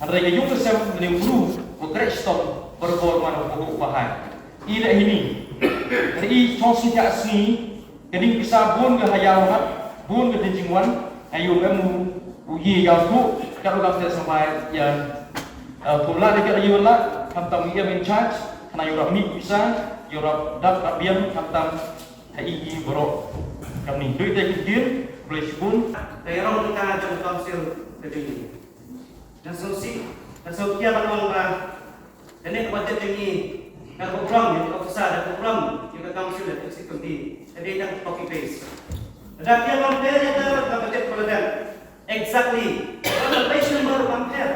Hynrei ka yung ka sem, lane u bru, u kreh stom, baroh baroh man u bahai. I leh hi ni. Hynrei i chong sngewthuh sngi, ka ding pisa bun ka ha ïaw hat, bun ka ding jingwan, ha ïoh em u, u yi ïaw tu, ka rukom te sampai ïa, eh, pula de ka ïoh la, khamtam i em in charge, khnang ïoh rap mih pisa, ïoh rap dap rap biang, khamtam ha i i baroh. Kam ni, dui te ki din, boleh sibun. Ka ïarong ka jong council ka jong i. Nga sngewsih, nga sngewkhia ban ong ba kane ka budget jong ngi, ka program, ïa ka officer, ka program, ïa ka council, ïa ka executive committee, ka dei tang copy paste. Lada phi ïa compare ïa ka, ka budget ka lada exactly, ka page number ruh kam pher.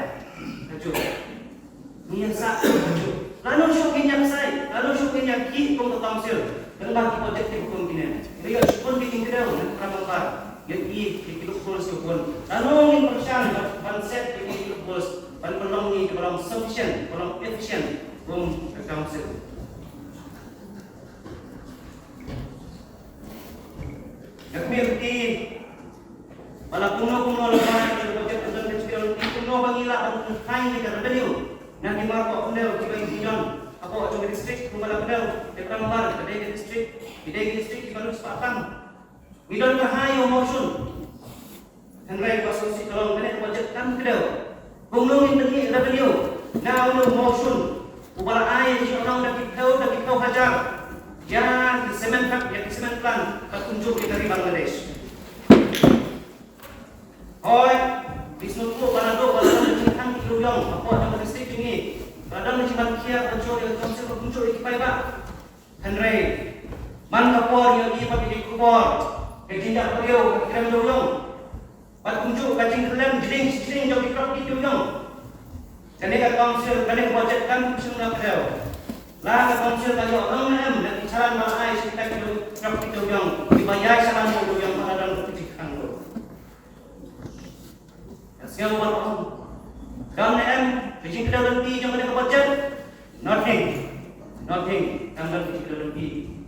Ka jur. Ngi ïa sah ka jur. Lano shuh ngin ïa ksai, lano shuh ngin ïa khih kum ka council. Kane ba ki budget ki kum kine. Ngi ïa shuh pun ki jingkdew, ngi kram bar. Ngi ïa ki loopholes ki bun. Lano ngin pyrshang ban set ki loopholes. Ban pynlong ngi kiba long sufficient, ba long efficient kum ka council. Nga kyrpad ïa ki ba la kumno kumno la ba ka budget ka don ka jingkdew, kumno ba ngi lah ban pynkheiñ ïa ka revenue na ki mar ka kdew kiba ngi don hapoh jong ka district, kumba la kdew ïa ka mar ka dei ka district, ki dei ki district kiba lut spah tam. Ngi don ka high motion. Hynrei ba sngewsih ka long kane ka budget kam kdew. Kumno ngin pyni revenue na u motion uba la ai ïa ki, da ki phew, da ki phew hajar ïa ki cement, ïa ki cement plant bad kumjuh ïa ka ri Bangladesh. Hooid, ngi sngewthuh ba naduh ba la don ka jingkhang ki dewiong hapoh jong ka district jong ngi, ba la don ka jingmahkhia ban shu ïa ka council bad kumjuh ïa ki paidbah. Hynrei man ka por ïohi pat ïa ki khubor ka jingjah briew ka krem dewiong bad kumjuh ka jingkhlem jingding jingding jong ki khroh ki dewiong. Kane ka council, kane ka budget kam shym la kdew. La ka council ka ïoh long ne em na ki challan ba la ai sha kita ki khroh ki dewiong, kiba ïai challan dewiong ba la don ka jingkhang ruh. Ka sngew ban ong, don ne em ka jingkdew lynti jong kane ka budget? Nothing. Nothing. Kam don ka jingkdew lynti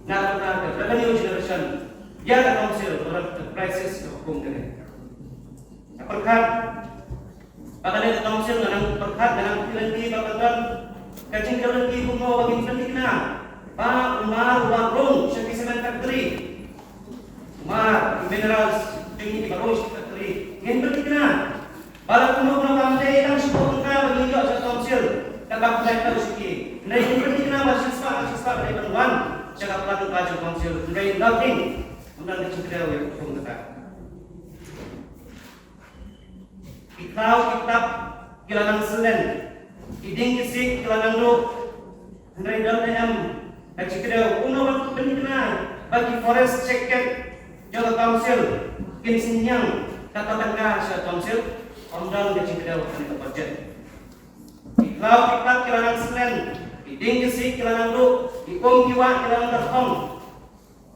na ka bynta ka revenue generation ïa ka council, ka crisis ka hukum kane. Nga pyrkhat ba kane ka council, nga nang pyrkhat, nga nang pyrkhat lynti ba ka don ka jingkdew lynti kumno ba ngin pynthikna ba u mar u wan rung sha ki cement factory. Mar, minerals, jong ngi kiba rung sha factory. Ngin pynthikna ba la kumno kumno kam dei tang shiphew tyngka ba ngin ïoh sha council, kaba pynlait tau sha ki. Hynrei ngin pynthikna ba shispah, shispah ba dei ban wan sha ka pla tyngka jong council. Hynrei nothing. Ym don ka jingkdew ïa ka hukum kata. Ki khlaw ki ktap ki la nang slen, ki dieng ki siej ki la nang duh. Hynrei don ne em ka jingkdew, kumno ban pynthikna ba ki forest check gate jong ka council kin synñiang katto tyngka sha council? Ym don ka jingkdew ha kane ka budget. Ki khlaw ki ktap ki la nang slen, ki dieng ki siej ki la nang duh, ki um ki wah ki la nang da thong.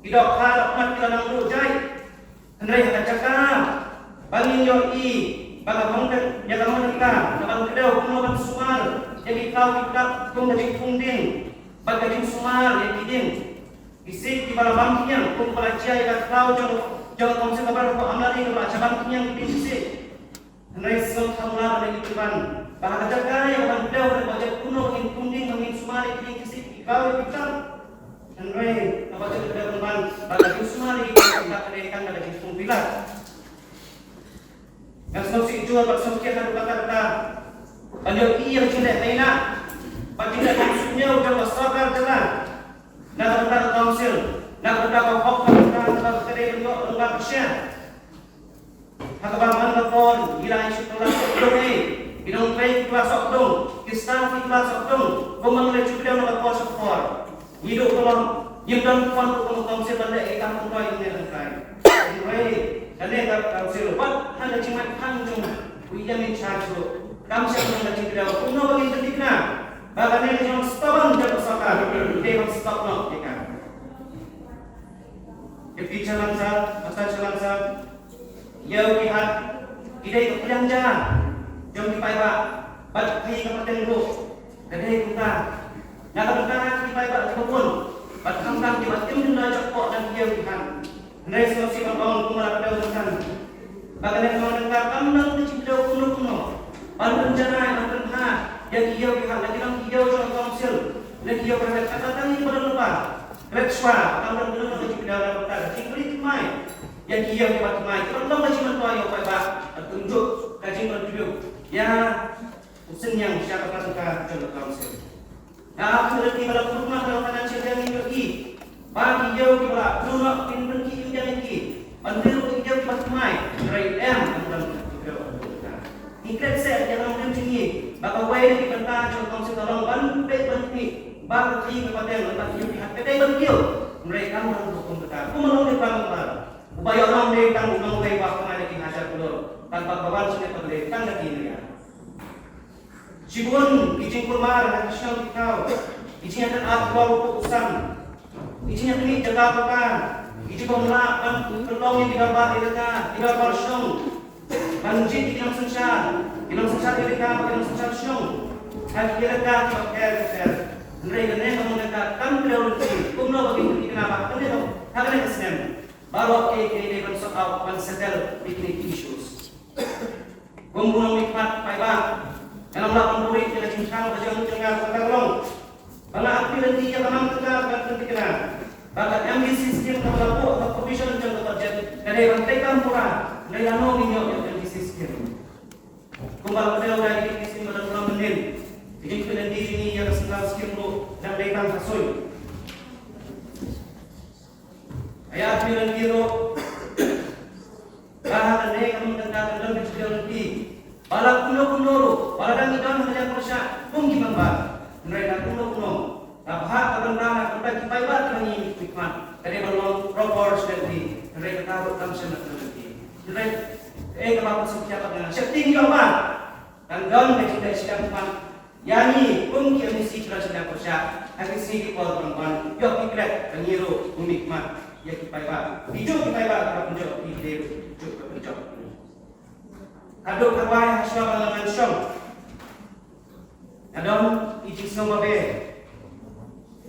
Ki dohkha dohmat ki la nang duh jait. Hynrei ha ka jaka ba ngin ïohi ba ka hong, ïa ka hong tyngka, ka ban kdew kumno ban sumar ïa ki khlaw ki ktap kum ka jingthung dieng bad ka jingsumar ïa ki dieng, ki siej kiba la bam khñiang kum ba la jia ïa ka khlaw jong, jong ka council kaba la, kaba la, kaba la jia bam khñiang ki dieng ki siej. Hynrei sngewthuh la ban ïa ki ban ba ha ka jaka ïa ka ban kdew ka budget kumno ngin thung dieng, ngin sumar ïa ki dieng ki siej, ki khlaw ki ktap. Hynrei ka budget ka dei ban ban ba ka jingsumar ïa ki dieng ki ktap ka dei tang ka jingsumar pila. Nga sngewsih jur bad sngewsih haduh katta katta ban ïohi ïa ka jingleh maina bad jingleh bam suiñiew jong ka sorkar jylla. na ka bynta ka council, na ka bynta ka hok ka bynta ka dei ban ïoh lyngba ka share. Ha kaba man ka por ngi la ïa shu kylla sawdong ei, ki nongtrei ki kylla sawdong, ki staff ki kylla sawdong, kumba ngi la ju pdiang na ka por sha ka por. Ngi duh ka long, ngim don fund ruh kum ka council ban leh ei kam kumta ïa ngi lehkai. Hynrei kane ka council wat ha ka jingmut phan jong u ïa in charge ruh kam shym don ka jingkdew kumno ba ngin pynthikna ba kane ka jingstop ban jong ka sorkar dei ban stop noh ïa ka. Ki phi Chairman Sir, Master Chairman Sir, ïa ki hat ki dei ka pyrshang ja jong ki paidbah bad phi ka pateng ruh ka dei kumta. Na ka bynta ki paidbah kiba bun bad khamtam kiba im duna jop koh na ki ïa ki hat. Hynrei sngewsih ban ong kumba la pyndew mynta ba kane ka nongkyndong kam nang ka jingkdew kumno kumno ban pynjanai ban pynbha ïa ki ïew ki hat, la ki long ki ïew jong ka council, la ki ïew private, kata tang ïa kiba don lypa. Klet shuwa tang ban pynlong ka jingkdew na ka bynta ka jingpynlong thymmai ïa ki ïew kiba thymmai kiba long ka jingmyntoi ïa u paidbah, ban pynduh ka jingcontribute ïa u synñiang sha ka bynta jong ka council. Nga ap sha ki ba la pynlong ka financial year ngi ïohi ba ki ïew kiba la pynlong kin pynkhih ïa ki ban pynlong ki ïew kiba thymmai. Hynrei em, em don ka ïew kiba thymmai. Ngi klet seh ïa ka long jong ngi ba kawei na ki bynta jong ka council ka long ban peit ban peit ba ka khlieh ka pateng lem bad ki ïew ki hat ka dei ban kiew. Hynrei kam long ka kum kata. Kum long dei ba long ba uba ïoh long dei tang u nongwei ba thymmai da ki hajar klur. Tang ba ka wan sha ka dei tang da ki ïa. Shibun ki jingkulmar ha ki shnong ki thaw, ki jingïakynad kiba u puk u sam, ki jingïakynad jaka paka, ki jingbym lah ban pynlong ïa ki dorbar elaka, ki dorbar shnong, ban jied ïa ki nongsynshar, ki nongsynshar elaka bad ki nongsynshar shnong ha ki elaka kiba pher bapher. Hynrei kane ka long ka kam kdew lynti kumno ba kin pynthikna ba ha kane ka snem baroh ki dei ban sort out ban settle ïa kine ki issues. Kum u nongmihkhmat paidbah, nga ong la ban buhrieh ïa ka jingthaw ka jong ka jong ka long ba nga appeal ïa ka man ka ka pynthikna ba ka M D C scheme kaba la buh ha ka provision jong ka budget ka dei ban treikam pura. Hynrei lano ngin ïoh ïa ka M D C scheme? Kumba la pynlong da ka M D C scheme ba la pynlong mynnin, ka jingpynlong ïa ka central scheme ruh dang dei tang ha sui. Ïa appeal ïa ruh ba ha kane ka mynta ka don ka jingkdew lynti ba la kumno kumno ruh ba la dang ïa don ha ka liang pyrshah kum ki member. Hynrei na kumno kumno na bhah ka bynta na ka bynta ki paidbah kiba ngi mihkhmat ka dei ban long proportionately. Hynrei kata ruh kam shym la kdew lynti. Hynrei eh kaba ka sngewthuh ba nga sheptieng ïa ba Kan don ka jingteh shitom khmat ïa ngi kum ki M D C kiba shim ïa ka pyrshah ha ki sngi ki por ban wan, ïoh ki klet ba ngi ruh ngi mihkhmat ïa ki paidbah. Ki juh ki paidbah kiba pynjop, ki dei juh kiba pynjop. Haduh kawei ha shuwa ba nga ngan shong, nga don i jingsngew babe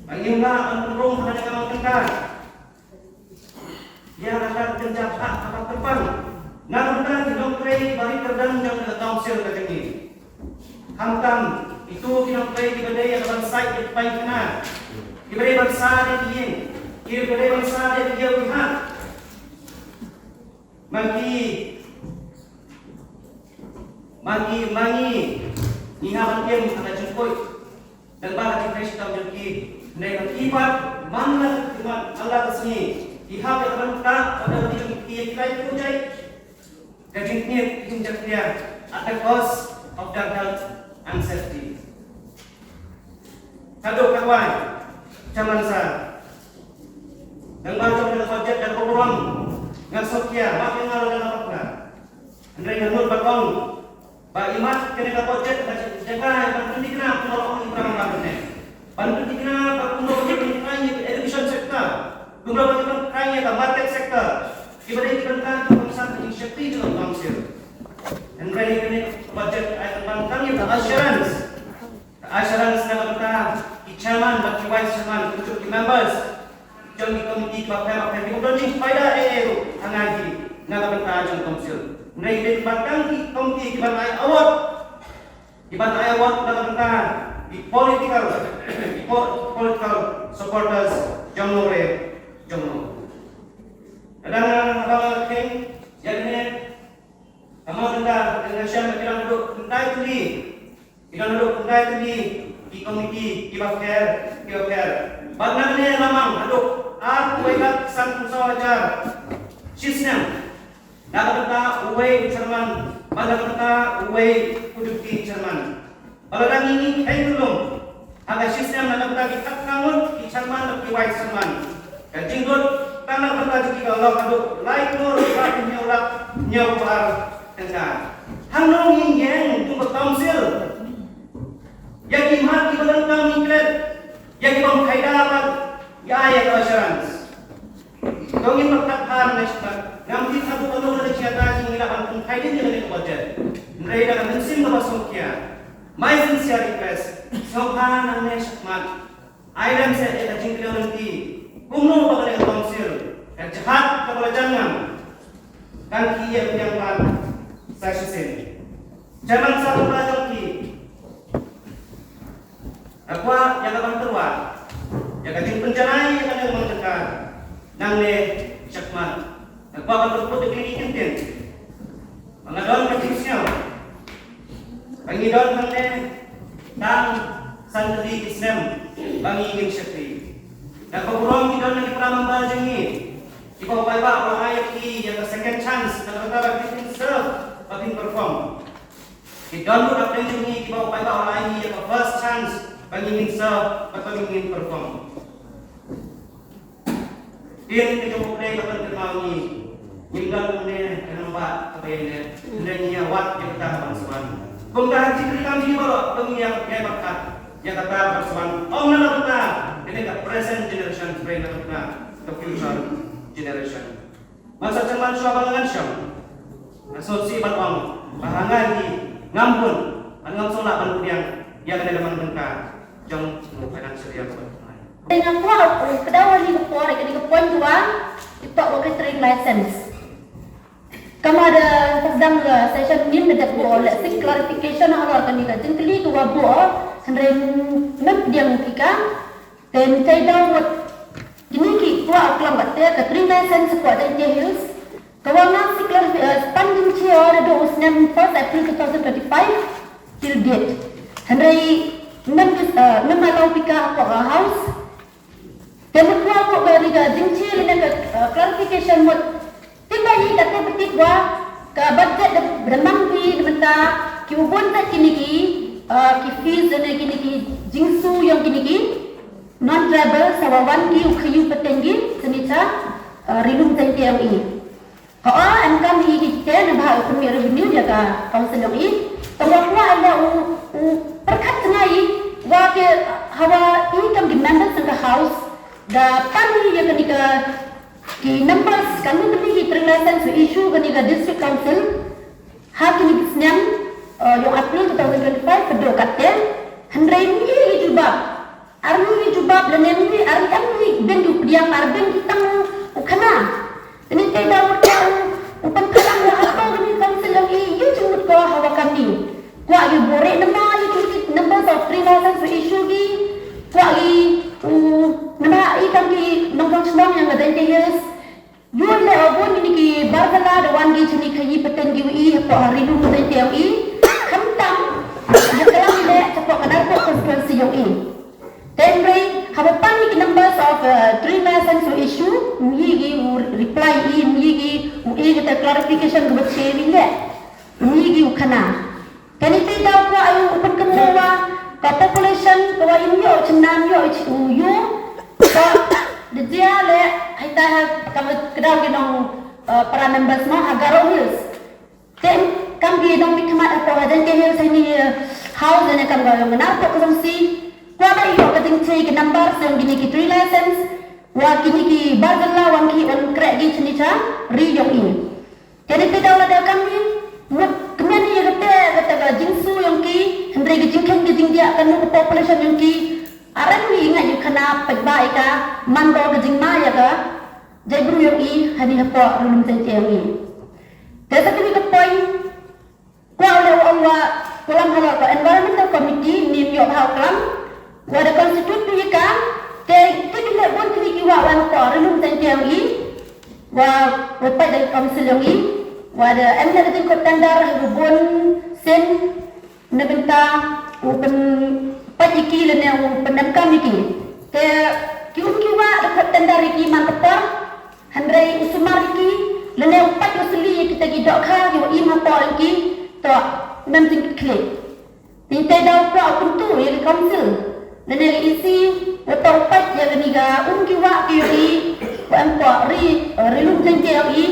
ba ngim lah ban pynrung ha kane ka mangkynta. Ïa kata ka kynja phah kaba kyrpang na ka bynta ki nongtrei ba rit kyrdan jong ka council ka jong ngi. Khamtam kito ki nongtrei kiba dei ïa ka ban sait ïa ki painkhana, kiba dei ban sah ïa ki ïing, kiba dei ban sah ïa ki ïew ki hat. Ma ki, ma ki, ma ngi, ngi hap ban im ha ka jingkoit. Dang ba ka jingtrei shitom jong ki, hynrei ba ki pat man la ka, man la ka sngi ki hap ïa ka ban ktah ka bynta jong ki ïa ki lai ki jait, ka jingknieh ka jingjakhlia at the cost of their health and safety. Haduh kawei, Chairman Sir, dang ba jong ka budget da ka burom nga sngewkhia, ma ki nga la dang bakla. Hynrei nga mut ban ong ba imat kane ka budget ka jaka ban pynthikna kumno ong i Prime Minister ne ban pynthikna ba kumno ban pynthikna ïa ka education sector, kumno ban pynthikna ïa ka market sector, kiba dei ki bynta ki bangsa ka jingshakri jong ka council. Hynrei kane ka budget ai tang ban tang ïa ka assurance. Assurance na ka bynta ki chairman bad ki vice chairman, kumjuh ki members jong ki komiti kiba pher bapher kiba don jingfaida eh eh ruh ha ngi na ka bynta jong ka council. Hynrei ki dei ban tang ki komiti kiban ai award, kiban ai award na ka bynta ki political, ki po-, political supporters jong nongrim jong nongrim. Kadang haba nga kheiñ ïa kane, ka mut nga, nga shem ba ki dang duh kynthai tylli. Ki dang duh kynthai tylli ki komiti kiba pher, kiba pher. Bad nangne la mang haduh arphew wei lak sanphew saw hajar shisnem na ka bynta uwei u chairman bad na ka bynta uwei u deputy chairman. Bad lada ngi kheiñ kyllum ha ka shisnem na ka bynta ki khatphra ngut ki chairman bad ki vice chairman, ka jinglut tang na ka bynta jong ki ka long haduh lai klur phra phew hynñiew lak hynñiewphew ar tyngka. Hangno ngin ïeng kum ka council ïa ki mat kiba donkam ngi klet ïa ki bym phaida bad ïa ïa ka assurance. To ngin pyrkhat bha na shipang, ngam tip haduh katno ka jingïada jong ngi la ban pynphai dien ïa kane ka budget. Hynrei da ka mynsiem kaba sngewkhia, my sincere request, sngewbha nangne shakhmat ai lem seh ïa ka jingkdew lynti kumno ba kane ka council ka jinghat kaba la jan ngam kan khie ïa ka pdiang pat sa shisien. Chairman Sir, ba jong ki, nga kwah ïa ka ban tyrwa ïa ka jingpynjanai ïa kane ka mang tyngka nangne shakhmat. Nga kwah ban pynkut ïa kine ki kyntien ba nga don ka jingsngew ba ngi don hangne tang san tylli ki snem ba ngi ïeng shakri. Da ka burom ngi don na ki para member jong ngi kiba u paidbah u la ai ïa ki ïa ka second chance na ka bynta ba kin serve ba kin perform. Ki don ruh hapdeng jong ngi kiba u paidbah u la ai ïa ka first chance ba ngin serve bad ba ngin perform. Tin, ka jong U Blei ka pynkynmaw ngi, ngim don ne ka nongbah kaba ïaineh, hynrei ngi ïa wad ïa kata ban sban. Kumta ha ki treikam jong ngi baroh to ngin ïa pyrkhat ïa kata ban sban, ym na ka bynta kane ka present generation, hynrei na ka bynta ka future generation. Ban sa tang ban shuwa ba ngan shong, nga sngewsih ban ong ba ha nga hi ngam bun bad ngam sngewlah ban pdiang ïa kane ka mang tyngka jong u financial year kaba thymmai. Te nga kwah u kdew ïa kane ka por, ïa kane ka point one, ïa ka trading license. Kaba da pyndonkam ka session mynnin, da dep ban leh seek clarification halor kane ka jingkylli kaba buh, hynrei mem pdiang ïa ka. Te mynta da wat kine ki kwah u klam bad te ka trading license ka Jaintia Hills ka wan na siklar, eh, span jingshai naduh u snem first April two thousand twenty-five till date. Hynrei mem, eh, mem allow pika hapoh ka house. Te mut kwah ko ka ri ka jingshai lane ka, eh, clarification mut. Te ba ïa kata ba tip ba ka budget da, da mang ki da mynta ki u bun ta kine ki, eh, ki fees ne kine ki jingsu ïong kine ki non-tribal, sa wa wan ki u khaïi pateng ki shane sha, eh, Ri Lum Jaintia ïong i. Hooid, em kam hi ki te na ba u pynmih revenue ïa ka council ïong i. Tang wa kwah ïa u, u pyrkhat tnga i wa ki, hawa i kam ki members ka house da pan ïa kane ka ki numbers, kane ka ki trading license issue kane ka district council ha kine ki snem, eh, ïong April two thousand twenty-five ka dei katte. Hynrei ngi ïa jubab. Ar ngi ïa jubab lane ngi ar ngi, ar ngi bun ki pdiang, ar bun ki tang u khana. Te ngi te da u ta u, u pynpaw lang ïa hato kane council ïong i ïa jingmut ko hawa kane. Kwah ïa u bore namar ïa ki numbers of trading license issue ki. Kwah ïa u namar ïa kam ki nongpang shnong ïa ka Jaintia Hills. Ïoh leh u bun kine ki barjala da wan ki shane khaïi pateng ki u i hapoh Ri Lum Jaintia ïong i. Khamtam ïa ka lam leh shapoh ka Narpuh constituency ïong i. Te hynrei haba pan ïa ki numbers of, uh, trading license issue, ym i ki u reply i, ym i ki u i kata clarification kaba shai ïa leh. Ym i ki u khana. Kane te da kwah ïa u pynkynmaw wa ka population ka wa ïoh ïoh chynna ïoh ïoh ïoh. Ka da jia leh hai ta ha ka kdaw ki nong, eh, para members mo ha Garo Hills. Te kam ki nongmihkhmat hapoh ha Jaintia Hills ha ini, eh, house ne kam ka ïong Narpuh ka song si. Kwah ba ïoh ka jingshai ki numbers ïong kine ki trading license wa kine ki barjala wan ki wan kreh ki shane sha ri ïong i. Te ngi te da la da kam ngi mut kmen ïa kata, kata ka jingsu ïong ki, hynrei ka jingkheiñ ka jingdiah kano ka population ïong ki. Aram ngi nga ïa khana pat ba ïa ka man ko ka jingma ïa ka jaitbru ïong i, hani hapoh Ri Lum Jaintia ïong i. Te sa kini ka point, kwah u leh u ong wa klam halor ka environmental committee, ym ïoh bha u klam, wa da constitute tu ïa ka, te, te ki leh bun kini ki wa wan hapoh Ri Lum Jaintia ïong i, wa, wa peit da ka council ïong i, wa da em na ka jingkut tender, ha u bun sien, na bynta, u pyn, peit ïa ki lane u pyndonkam ïa ki. Te, Ki um ki wah da khot tender ïa ki man ka por, hynrei u sumar ïa ki, lane u pait u sli ïa kita ki dohkha kiwa im hapoh ïa ki, to, mem jingkitkhlieh. Ngi te daw kwah u kyntu ïa ka council lane ka E C, wa to u pait ïa kani ka um ki wah ki ïohi wa em hapoh ri, eh, ri lum jong ki ïohi.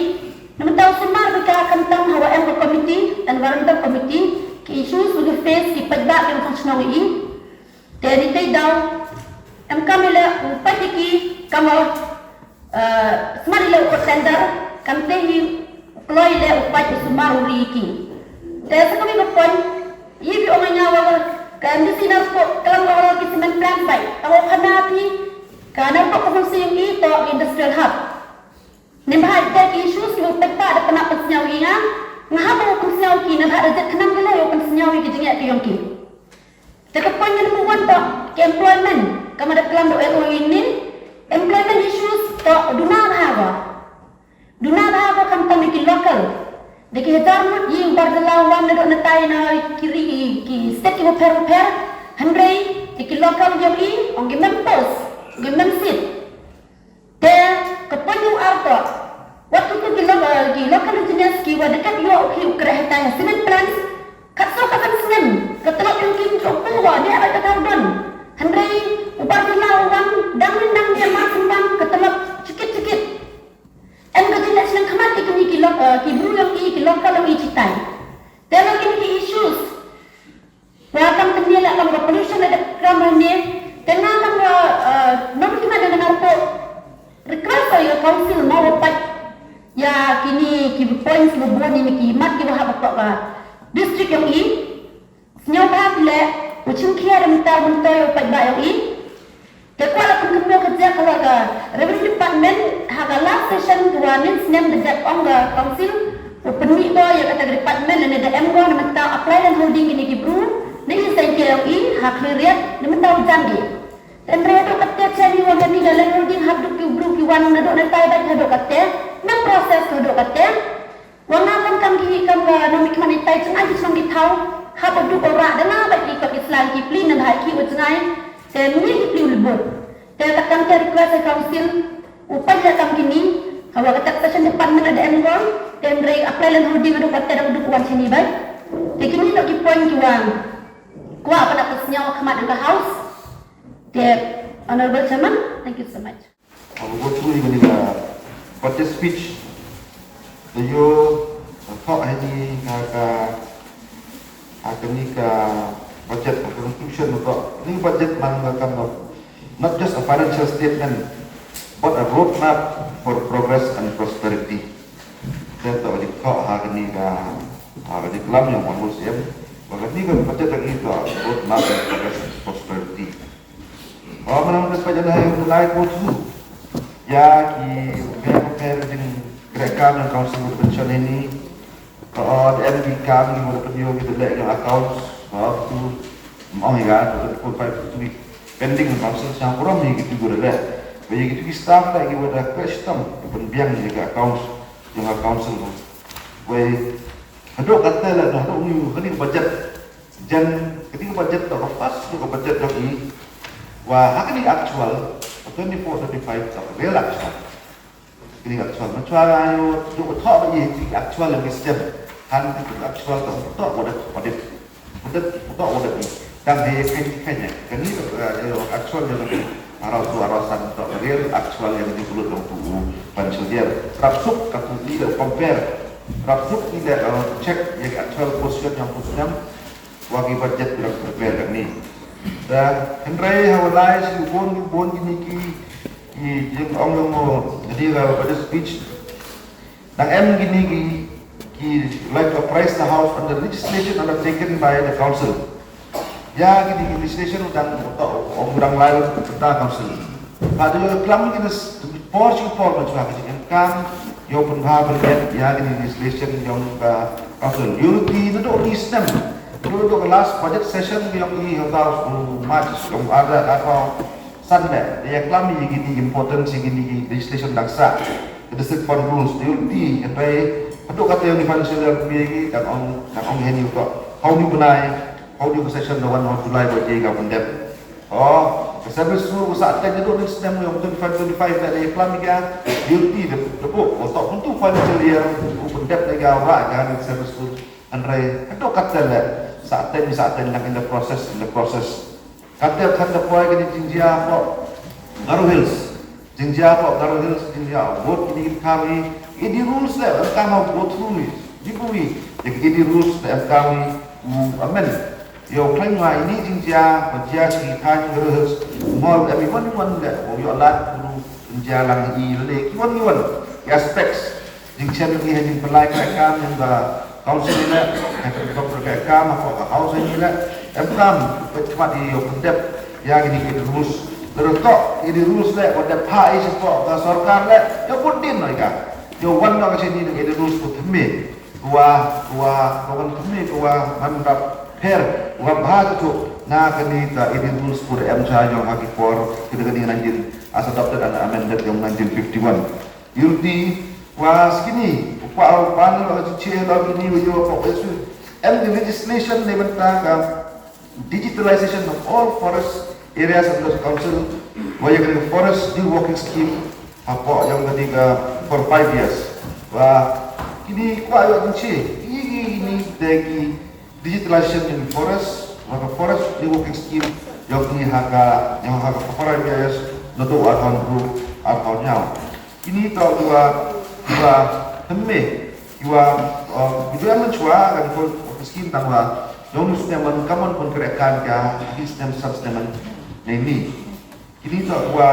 Namar u sumar ïa ka khamtam hawa em ka committee, environmental committee, ki issues wa ki face ki paidbah ki wan shnong ïohi. Te ngi te daw em kam ïa leh u pait ïa ki kam wa Eh, smat ïa leh u khot tender, kam te hi u kloi leh u pait u sumar u ri ki. Te sa kawei ka point, ïa ki ong ïa nga wa ka M D C Narpuh klam ka ong ki cement plant bai. Ka ong khana phi, ka Narpuh ka fungsi ïa i to industrial hub. Neibhah te ki issues ki wa peit ba da pynap pynsngew ïa nga, nga hap ban pynsngew ki, neibhah da jet khnang ki leh u pynsngew ïa ki jingeh ki ïong ki. Te ka point number one to, ki employment, ka ma da klam da L O uni, employment issues to duna bha ko. Duna bha ko khamtam ïa ki local. Da ki hajar ngut ïa u bar jylla wan naduh natai na ki ri ki state ki bapher bapher, hynrei ïa ki local ïa ki, ong ki mem post, ong ki mem seat. Te ka point u ar to, wat kito ki lo-, eh, ki local engineers ki wa dep ïoh u khreh u khreh ha tai ha cement plants, kat so kat san snem, ka tlop ïong ki jong u wa dei ha ka tar don. Hynrei u bar jylla u wan dang min dang dei mar sembang ka tlop chikit chikit. Em ka jingeh shnong khmat ïa kini ki lo-, eh, ki bru ïong i ki local ïong i chitai. Te la kini ki issues. Wa kam kynmaw la kam ka pollution la dep kram hangne. Te nga kam ka, eh, nongmihkhmat na Narpuh request ïa ka council mo wa pait ïa kini ki points wa bun ïa kini ki mat ki wa hap hapoh ka district ïong i. Sngewbha phi leh u chimkhia da mynta u myntoi wa paidbah ïong i. Te kwah la pynkynmaw ka jaka ka Revenue Department ha ka last session ka wa mynnin snem da jaka ong ka council u pynmih ko ïa kata ka department lane da em ko na mynta apply land holding kine ki bru ne i seng ki ong i ha Khliehriat na mynta u jan ki. Te hynrei haduh katte chen i wan kane ka land holding hap duk ki bru ki wan naduh na tai bad haduh katte na process haduh katte. Wa nga kam kam ki kam ka nongmihkhmat itai jngai ki shnong ki thaw hap u duk u rah da nga bad ki kot ki sla ki pli na bha ki u jngai. Te ngi ki pli u lubut. Te ka kam te request ïa council u pan ïa kam kini. Hawa ka taxation department da em ko. Te hynrei apply land holding haduh katte da u duk wan shini bad. Te kini to ki point ki wan. Kwah pat da ka sñiaw khmat ka house. Te Honorable Chairman, thank you so much. Haba go through ïa kane ka budget speech, da ïoh, da thoh ha kane ka, ka, ha kane ka budget, ka conclusion, da thoh kane ka budget man ka kind of not just a financial statement, but a roadmap for progress and prosperity. Te to ka thoh ha kane ka, ha kane ka lam ïa u Honorable C M, ba kane ka budget ka ngi to roadmap for progress and prosperity. Ba man nang dei pynjah na ïa u lai ko tu. Ïa ki pher pher jingkyrkhu na council of pension ini. Ka o da em ki kam ki mut pynïoh ki da leh ki account. Ba tu ong ïa ka tu ko pai tu pending na council sa burom ïa ki tu ko da leh. Ba ïa ki tu ki staff da ki mut da ka stam pynbiang ïa ka account ïa ka council. Wei haduh katte la haduh ngi kane budget. Jan kane ka budget to ka first to ka budget jong i. Wa ha kane actual twenty-four twenty-five to ka real actual. Kane actual ma chwa ayo to ka thoh ba i actual ïa ki step. Han kane actual to to wa da wa da wa da wa da i. Tang he kane kane kane to ayo actual ïa kane. Arau tu arau san to ka real actual ïa kane bulut jong tu financial year. Rap suk ka tu i da compare. Rap suk i da check ïa ka actual position jong tu snem. Wa ki budget ki dang prepare katni. Da hynrei ha u lai shi bun bun kine ki, ki jingong long mo, jadi ka budget speech. Dang em kine ki, ki like to price the house under legislation undertaken by the council. Ïa kine ki legislation dang ong dang lai ta council. Ka dei klam kine por shi por ban chwa ki jingem kam. Ïoh pynbha pynbeit ïa kine legislation ïong ka council. Ïoh ki naduh ki snem. Naduh ka last budget session ïong i ïong ka u March ïong ada apa Sunday. Ïa klam ïa kine importance ïa kine legislation dang sa. Ka district fund rules ïoh ki hynrei haduh kata ïong i financial year ïa ki dang ong dang ong hen ïoh ka. How new bnai, how new session da wan how July ba ïa ka pyndep. Oh, Service rules ka sah teng haduh ne snem yong twenty-five twenty-five da ne klam ïa ka guilty da da buk. Wa tok pyntu financial year u pyndep ne ka wa ka ne service rules. Hynrei haduh katta le sah teng sah teng nang in the process, in the process. Katta kan da poi ka jingjia ko Garo Hills. Jingjia ko Garo Hills jingjia vote kini kami. Idi rules le kama vote through ni. Jibu wi. Yak idi rules le kami u amend. Yow khlaiñ wa ini jingjia, ba jia shi thaiñ Rus, mol em iwan iwan le, o yow lad bru jingjia lang i le, iwan iwan, i aspects. Jingchen ni ha jingpynlai ka kam yang ba council le, ha ka doktor ka kam, ha ka house ni le, em kam, pet kmat i yow pyndep, ya gini ki rules. Pero tok, ini rules le, ko dep ha i shi ko ka sorkar le, yow put din no i ka. Yow wan no ka sini, ini rules ko thymme. Kwah, kwah, kwah ban kmie, kwah ban rap pher, kwah bha tu na kani ka Indian rules pur em cha yong ha ki por, kini kani nineteen, as adopted and amended yong nineteen fifty-one. Yulti, kwah skini, kwah ban lo chi lo kini yo ko pesu. And the legislation ne benta ka digitalization of all forest areas under the council, wa ya kani forest new working scheme, hapoh yong kani ka for five years. Wa kini kwah yow kini, kini, kini, de ki digitalization in forest, wa ka forest new working scheme, yong kini ha ka, yong ha ka for five years, na tu arhaun ru, arhaun yaw. Kini tau dua, dua, hemme, dua, uh, dua menchua, kan ko, scheme tangwa, yong nu snem man, kamon pun kere kan ka, di snem sab snem man, ne ni. Kini tau dua,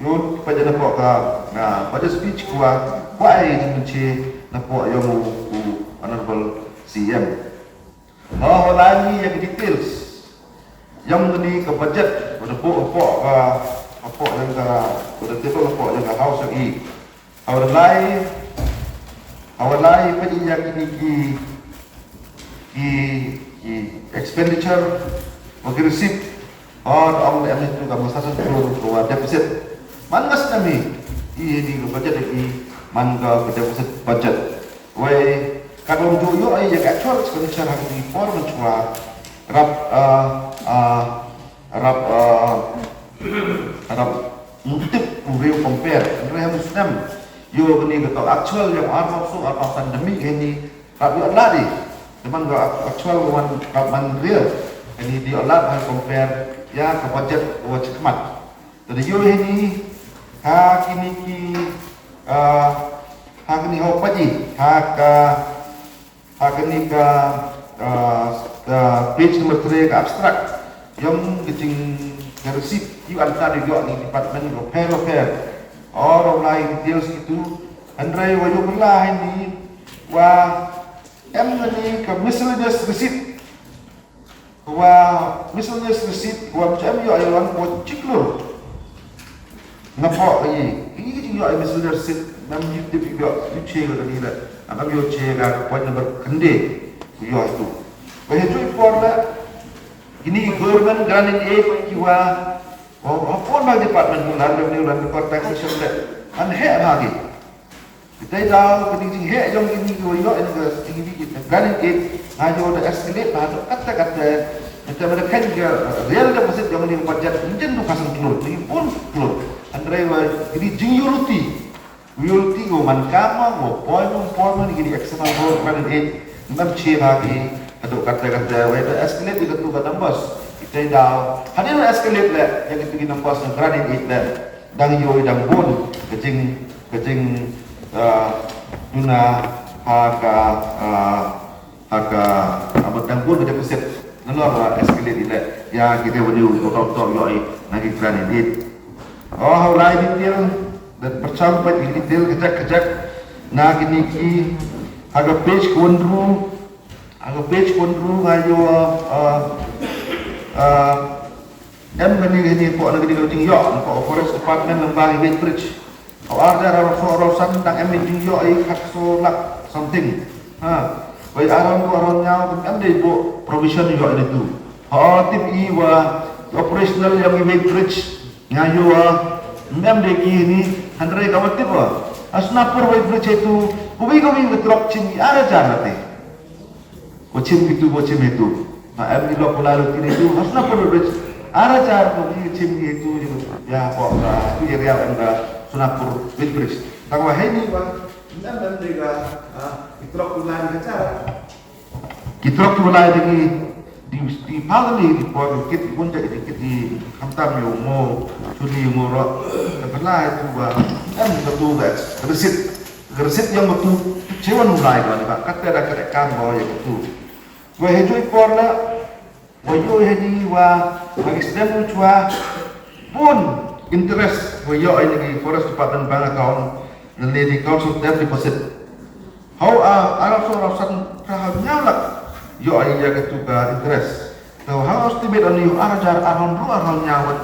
yong pada na ko ka, na, pada speech kwa, kwa ai jing menche, na ko yong u, u, honorable C M. Ha, ha lai ni yang details. Yang ni ka budget, pada po, po, ka, po yang ka, pada table po yang ka house yang i. Ha lai, ha lai pa yang ini ki, ki, ki expenditure, wa ki receipt. Ha, ong em ni tu ka masa san crore ko wa deficit. Man ngas kami, i ni ka budget i, man ka deficit budget. Wei, ka dong ju ïoh ai ïa ka actual expenditure ha ki por mynchwa. Rap, ah, ah, rap, ah, rap mutip u riew compare. Hynrei ha u snem. Ïoh kani ka tong actual ïa arphew snem, arphew pandemic kani. Rap ïoh lad i. Teman ka actual ka man, rap man real. Kani ïoh lad ha compare ïa ka budget wa chikmat. Te da ïoh hi ni, ha kini ki, ah, ha kini ho paji, ha ka, ha kini ka, ah, ah, page number three ka abstract. Yong ka jing ka receipt, ïoh anta da ïoh ni department, ro pher, ro pher. Or, ro lai details kitu, hynrei wa ïoh bela hi ni, wa em ni ka miscellaneous receipt. Wa miscellaneous receipt, wa mchem ïoh ïa wan ko chiklur. Nga pok ïa i, i jing ïoh ïa miscellaneous receipt, nam ïoh tip ïoh, ïoh che ka ni la. Nam ïoh che ka point number kende, ïoh tu. Wa ïoh tu i por la, ini government grant in aid ki wa, wa, wa pon ba department, land revenue, land record, taxation le. An he ba ki. Kita daw, kini jing heh jong kini ki wa ïoh, ini ka jing kini ki planning aid, nga ïoh da escalate, ba da kata kata, kita mada kan ka real deficit jong kini budget, njen du ka san klur, kini pun klur. Hynrei wa kini jing ïoh ruti, ïoh ruti, wa man kama, wa poi man, poi man, kini external road planning aid, ngam che ba ki, kadu kata kata, wa da escalate, katu ka numbers, kita daw, hadin escalate le, yang itu ki numbers, yang planning aid le. Dang ïoh dang bun ka jing, ka jing, ah, duna ha ka, ah, ha ka, ah, dang bun ka deficit. Nalor, ah, escalate ila ïa ki revenue ko tok tok ïoh na ki grant in aid. Oh, ha u lai detail, da pyrshang pat ki detail kejak kejak na kini ki ha ka page ka hynriew, ha ka page ka hynriew nga ïoh, ah, ah, Em kani kani pok na kani ka jingïoh, pok Forest Department lyngba ki weighbridge. Haba ar hajar arphew san tang em jingïoh i khatsaw lak something. Ha. Wei around ko around ñiaw em dei buh provision ïoh ini tu. Ha tip i wa operational ïa ki weighbridge. Nga ïoh em dei ki ini hynrei ka wa tip wa. Hasnapur weighbridge itu, kuwi kuwi ka trok chin i ar hajar late. Ko chim kitu, ko chim itu. Na em ni lok ko lai lok kine itu, hasna ko lok bridge. Ar hajar ko ngi chim ngi tu ïa, ïa ko ka tu area em ka Sonapur weighbridge. Tang wa hei ni wa em em de ka, ah, ki trok u lai ka jar. Ki trok u lai de ki di di pal ni di por kit bun de di kit di khamtam ïa u mo tu ni mo ro. Ka pala tu wa em ka tu ka receipt. Ka receipt ïa mo tu che wan u lai ka ni ba kat da ka kam mo ïa tu. Wa hei tu i por la Wa ïoh ïa ni wa ha ki snem u chwa bun interest wa ïoh ïa ni ki Forest Department bank account lane di Council term deposit. Hau a ara so ara san pra ha nyaw lak ïoh ïa ka tu ka interest. Tau hau estimate on ïoh ara jar ara hon ru ara hon nyaw wat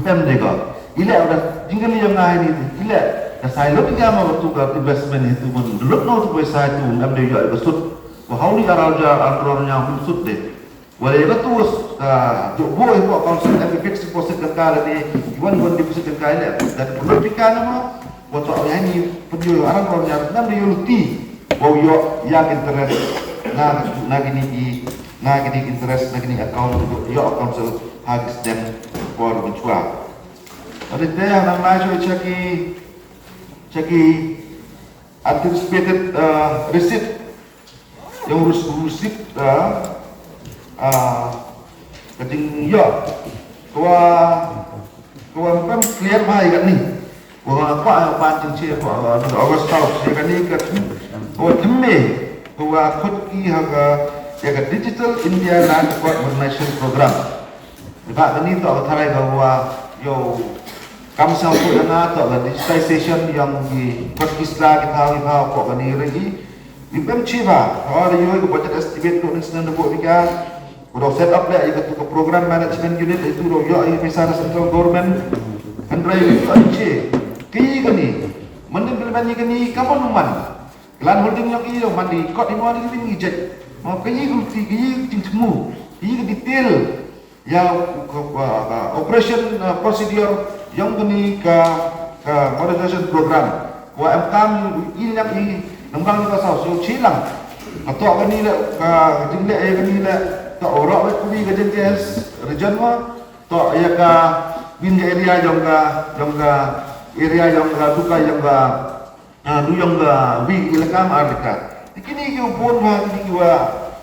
mem de ko. Ile ada jingkali yang ngai ni ile da sai lo tiga ma tu ka investment itu pun dulu no tu pesa itu mem de ïoh ïa ka sut. Wa hau ni ara jar ara hon nyaw pun sut de. Wala ïa ka tu, ah, jok buh ïa ka council em fixed deposit kan ka lane, wan wan deposit kan ka ïa. Dan perlu pika nama, wa to ïa ni pynjul arang kau nya, nam ïa luti. Wa ïoh ïa ka interest. Na, na kini ki, na kini ki interest, na kini account, ïoh council ha ki snem por ki chwa. Ada te nang lai chwa chaki, chaki anticipated, ah, receipt. Ïa u rus-, u receipt, ah, ah, ka jingïoh. Ka wa, ka wa pem clear bha ïa kani. Wa ka kwah ïa ban jingshare ka wa, ah, August tau, ïa kani ka, ka wa thymme, ka wa khot ki ha ka, ïa ka Digital India Land Record Modernization Program. Ba kani to ka tharai ka wa, ïa u kam sngewthuh ïa nga to ka digitization ïa ki kot ki sla ki thaw ki thaw ko kani re ki. Ym em chi ba, ha ïoh ka budget estimate ko ning snem da buh bika. Ko da set up le ïa ka tu ka program management unit itu da ïoh ïa pisa na central government. Hynrei ïoh ïa chi. Ki kani. Man implement ïa kani ka mon man. Land holding ïa ki ïoh man di kot ïa mo di bin ngi jek. Mo ka ïa ka ti ka ïa ka jingthmu. Ka ïa ka detail. Ïa ka, ka, ka operation, uh, procedure ïong kani ka, ka modernization program. Wa em kam i liang i nang bang ka saw so chi lang. Ka to kani le ka jingle e kani le ka oro we kani ka jeng K S region wa to ïa ka win ka area ïong ka, ïong ka area ïong ka duka ïong ka Ah, du ïong ka wi ilaka ma Afrika. Kini ki u bun ha kini ki wa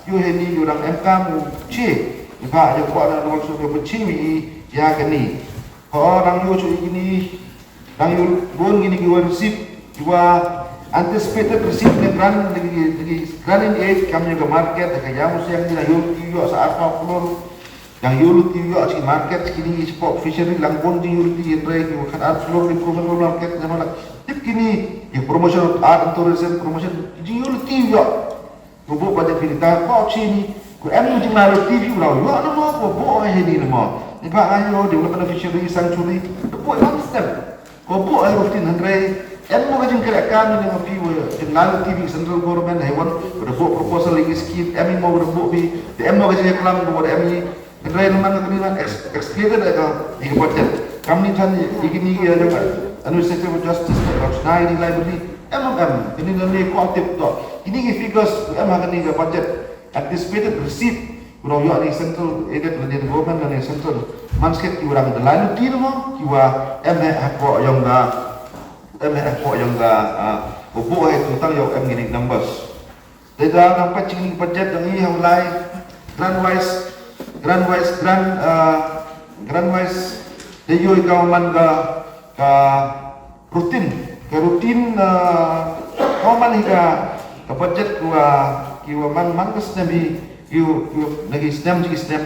yu he ni yu dang em kam u chi. Ni pha yu kwa na dong su ka chi wi ïa kani. Ho dang yu chu kini dang yu bun kini ki wa receipt ki wa anticipated receipt ne grant ne ki grant in aid kam yu ka market ka ya mu siang ni na yu ki yu sa arpa floor. Dang ïoh lut ïoh chi market kini chi pok fishery lang bon jing ïoh lut ïoh trai ki wakat art floor ni promotion market nama lak. Tip kini ïoh promotion of art and tourism promotion jing ïoh lut ïoh. Ko bo budget kini ta ko chi ni ko em jing la lut ïoh la ïoh nama ko bo ai ni nama. Ni ba ai ïoh development of fishery sanctuary ko bo ai step. Ko buh ai rutin hynrei em mo ka jingkyrkhu kam ni ma phi wa jinglalu T V central government hai wan wa da buh proposal ïa ki scheme em mo wa da buh bi da em mo ka jingklam wa da em ni hynrei na man ka ni na excluded ai ka ïa ka budget kam ni than ïa ki ni ïa ka administrative justice ka ka na ïa ni library em em em ni na ni ko tip to ïa ni ki figures em ha ka ni ka budget anticipated receipt. Ku nong ïoh ni central aided lane government lane central. Man sket ki wa dang da lai luti mo ki wa em he ha ko yong da em he ha ko yong da ko bu he tu tang yong em ngini numbers. Te da nang pat chini budget dang i ha u lai grant wise grant wise grant grant wise te yoi ka man ka ka Routine, ka routine, ah, ka man hi ka, ka budget wa, ki wa man, man ka snem hi, ki wa, ki wa, na ki snem, ki snem,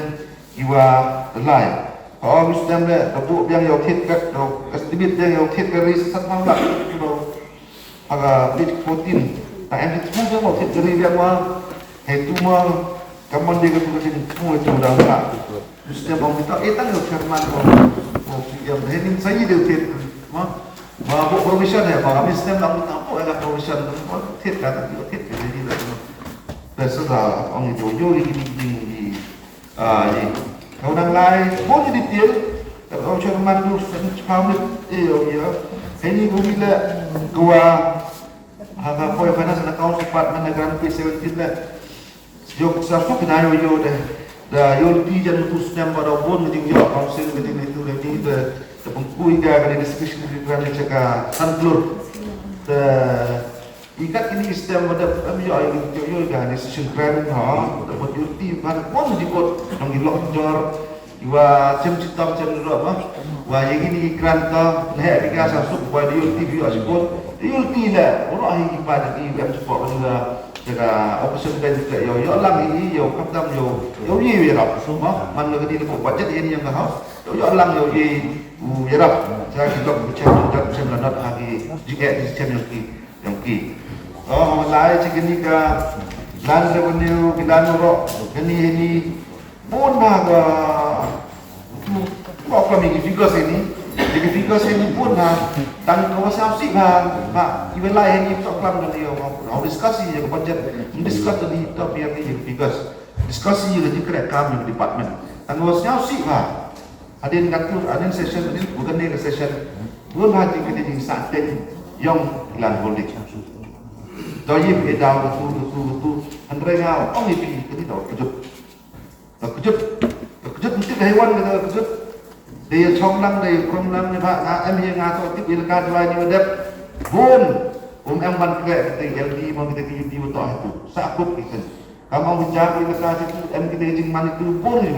ki wa lai. Ka ong snem le, ka bu biang yow thit ka, ka estimate biang yow thit ka ri sa sat man la, ki wa, ha ka bit fourteen. Ta em thit smu biang yow thit ka ri biang wa, hei tu ma, ka man de ka tu ka sini, smu tu da la. Snem ong kita, eh, tang ïa chairman ko, ko P M, eh, ning sa ïa dei thied, ma, ma, bu provision eh, ma, kami snem ong kita, bu, eh, provision, bu, thied ka, thied ka, thied ka, jadi lah, ma. Biasa dah, ong itu, yo, ini, ini, ini, ah, ini. Kau nang lai, bu, jadi thied, kau chairman tu, snem, sepuluh minit, eh, oh, iya. Ini, bu, bila, gua, ha, ha, kau finance and account department, grant P seventeen lah. Yo sa fu kina yo yo de. Da ïoh lynti jan utu snem ba da bun ka jingïoh council ka jingïoh tu da jingïoh da pengkui ka ka discussion ka ka ka san klur. Da i kat kini stem ba da em ïoh ïoh ïoh ka decision grant ha da bun ïoh lynti ba da bun jingkot nong i lok jor. Iwa chem chitom chem ro ba wa ïa kini ki grant to ne ha ka sa suk ba da ïoh lynti ïoh jingkot ïoh lynti la ro hi ki ba da i em support ba da ka option ben ka ïoh ïoh lang i ïoh kap dam ïoh ïoh ïoh ïoh rap ma man ka di ko budget ïa ni yang ka ha ïoh ïoh lang ïoh ïoh ïoh rap sa ki dok chem dok chem la not ha ki jingeh ki chem ïoh ki ïoh ki. Oh, lai chi kini ka land revenue ki land ro kini ni bun ha ka Ko klam ïa ki figures ïa ni. Ïa ki figures ïa ni bun ha. Tang ko sngewsih ha. Ba i ba lai ïa ni to klam da ïa ko. Discuss ïa ka budget. Discuss ïa ni to ïa ki figures. Discuss ïa ka jingkren kam ïa ka department. Tang ko sngewsih ha. Hadien ka tu, hadien session, hadien bukan ni ka session. Bun ha jingkren jingsahteng ïong land holding. To ïa phi daw tu tu tu tu. Hynrei nga ong ïa phi kani daw kejut. Ka kejut, ka kejut mesti ka haiwan ka kejut. Dei ïa chong lang, dei ïa prom lang, ni ba nga em ïa nga to tip ïa ka jwai ni dep. Bun, um em ban kre kita L D mo kita P U D mo to itu. Sa kup kita. Kam ong bichar ïa ka situ em kita jingman itu bun ni.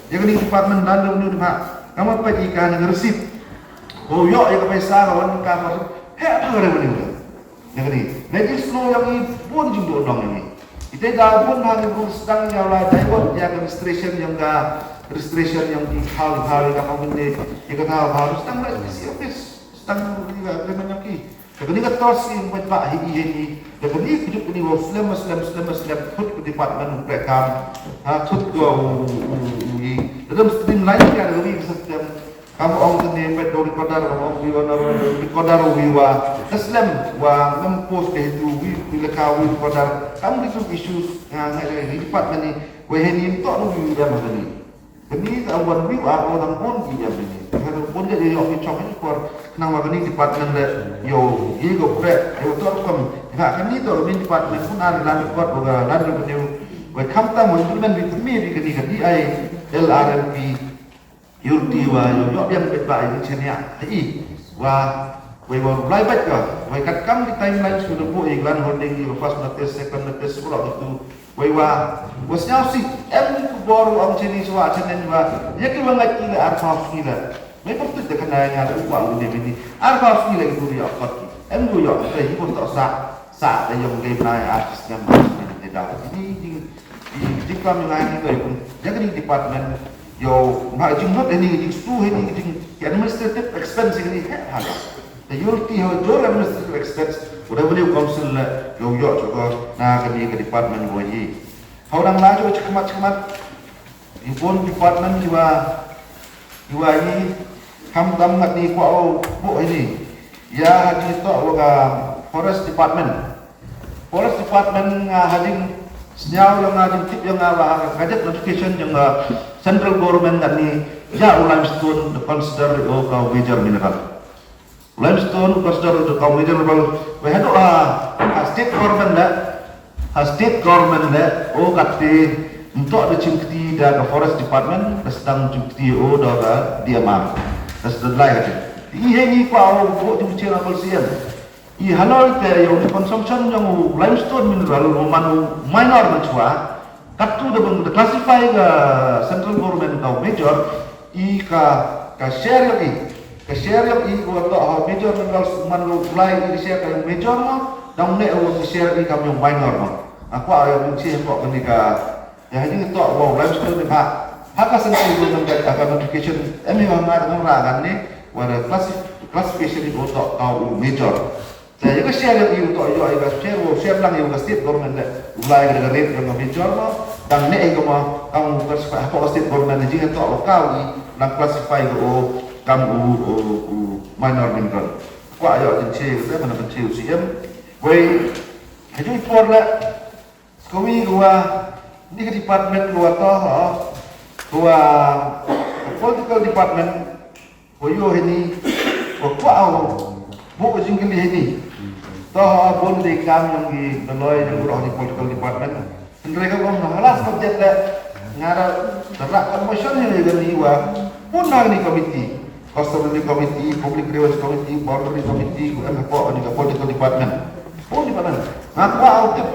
Ïa kani department dan dong ni ba. Kam apa ïa ka ni receipt. Oh ïoh ïa ka pisa ka wan ka apa. He apa ka revenue. Nangni, na jingsngew ïa ngi bun jingduh nong ïa ngi. Ite da bun ha ngi bun sdang ïa la divert ïa ka registration ïa ka registration ïa ki khal khal ïa ka pawin de ïa ka khal khal sdang la ïa ka office sdang ïa ka agreement ïa ki. Ïa kani ka tos ïa ka ba hi ïa ngi ïa kani ka juk kani wa slem slem slem slem khut ka department u prekam ha khut ka u u u i. Dalam streamline ka da wi ka system. Kam ong tene peit dong recorder kam ong wi wa na recorder wi wa. Ka slem wa ngam post ka hitu wi wi la ka wi recorder. Kam ri tu issues nga nga ri department ni. Wa he ni to wi wi dam ni. Kani ka wan wi wa ko dang on ki dam ni. Ka dang on ka yo ki chok ni por nang wa kani department le yo ye go pre yo to kam. Ka kani to kani department kun ar lan record wa lan revenue. Wa kam ta mo implement wi kami wi kani ka D I L R M P. Ïurti wa ïoh ïoh biang bet ba ïa chen ïa i wa wei wa lai bet ka wei kat kam ki timeline shu da bu i land holding i wa first notice second notice wa tu wei wa wa sñiaw si em ku bor wa ong chen i swa chen wa ïa ki wa ngai ki le ar phaw sngi le mei pyrtuit da kane nga da u wa u ne mini ar phaw sngi le ki bu ïa kot ki em ku ïoh te i bu to sa Sa da ïong dei bnai artist nga ma ni da. Ini jing jing kam ngai ni ko kum. Yang ni department yo ma jing not ini jing stu ini jing administrative expense ini he hala. Da yo ti ho jor administrative expense. Udah boleh council la yo yo coba na kani ke department wo yi. Hau dang laju cekemat cekemat. Ipun department jiwa jiwa yi kam dam ngat ni kwa o bu ini. Ya haji to wa ka forest department. Forest department nga hajing sñiaw yong nga jingtip yong nga wa ka gazette notification yong nga central government ngat ni ya u limestone the consider o ka major mineral. Limestone consider the ka major mineral wa hadu ha state government la ha state government la o kati mtok da chingkti da ka forest department da sedang chingkti o da ka D M R da sedang lai kati. Ini he ni kwa o bo jingchena kol sian. I halor te ïa u consumption ïa u limestone mineral u man u minor mynchwa. Kattu da bang da classify ka central government ka major i ka ka share ïa i ka share ïa i u to ha major mineral man u lai i share ka major ma dang ne u share i ka minor ma. Akwa ïa u chi ko ni ka Ïa ha jingïatoh wa u limestone ni ba ha ka central government ka notification em hi wa nga dang ra kan ni wa da classif- classification ni u toh ka u major. Te ïa ka share ïa u toh ïa ka share wa share lang ïa ka state government le u lai ka rate ïa ka major ma dang ne ïa ka ma ka u classify ha ka state government ni jingïatoh wa ka u lang classify ka u kam u u u minor mineral. Kwa ïa jingshare ïa ka mana kan share u C M. Wei ha jingïapor le Kawi kawa ni ka department kawa to ha kawa political department ko yo hini ko kwa au bu ka jingkili hini to ha bun de kam yang di daloi yang roh ni political department. Hynrei ka bang halas budget le Nga da rah ka motion ïa kane wa pun na kane committee, customary committee, public grievance committee, boundary committee, u em hapoh kane ka political department. Pun department. Nga kwah u tip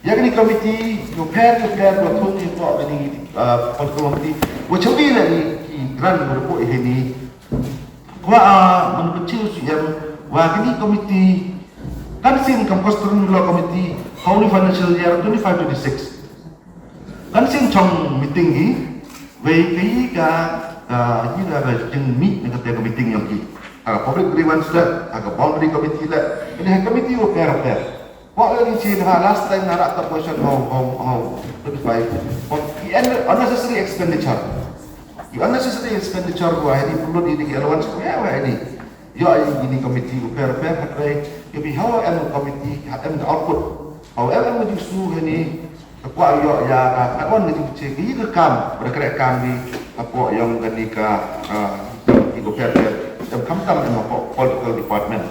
ïa kane committee, u pher u pher wa thung ïa hapoh kane political committee wa chawi la ni ki grant wa report ïa kane. Kwah man pynchiw siem wa kane committee kan sien kam customary law committee ha u financial year twenty-five twenty-six. Kan sien chong meeting hi wei ka i ka ka i ka ka jingmih na kata ka meeting yong ki. Ha ka public grievance la, ha ka boundary committee la, ini ha committee wa pher pher. Wa la ni chi ha last time na rak ka question how how how twenty-five. Wa i unnecessary expenditure. I unnecessary expenditure wa ini perlu di di allowance wa wa ini. Yo ini committee wa pher pher ha kai. Yo bi how em committee ha em output. How em em di su ini. Ka kwah ïoh ïa ka katwan ka jingpynche ki ka kam ba da khreh kam ki hapoh ïong kane ka ki ko pher pher em khamtam em hapoh political department.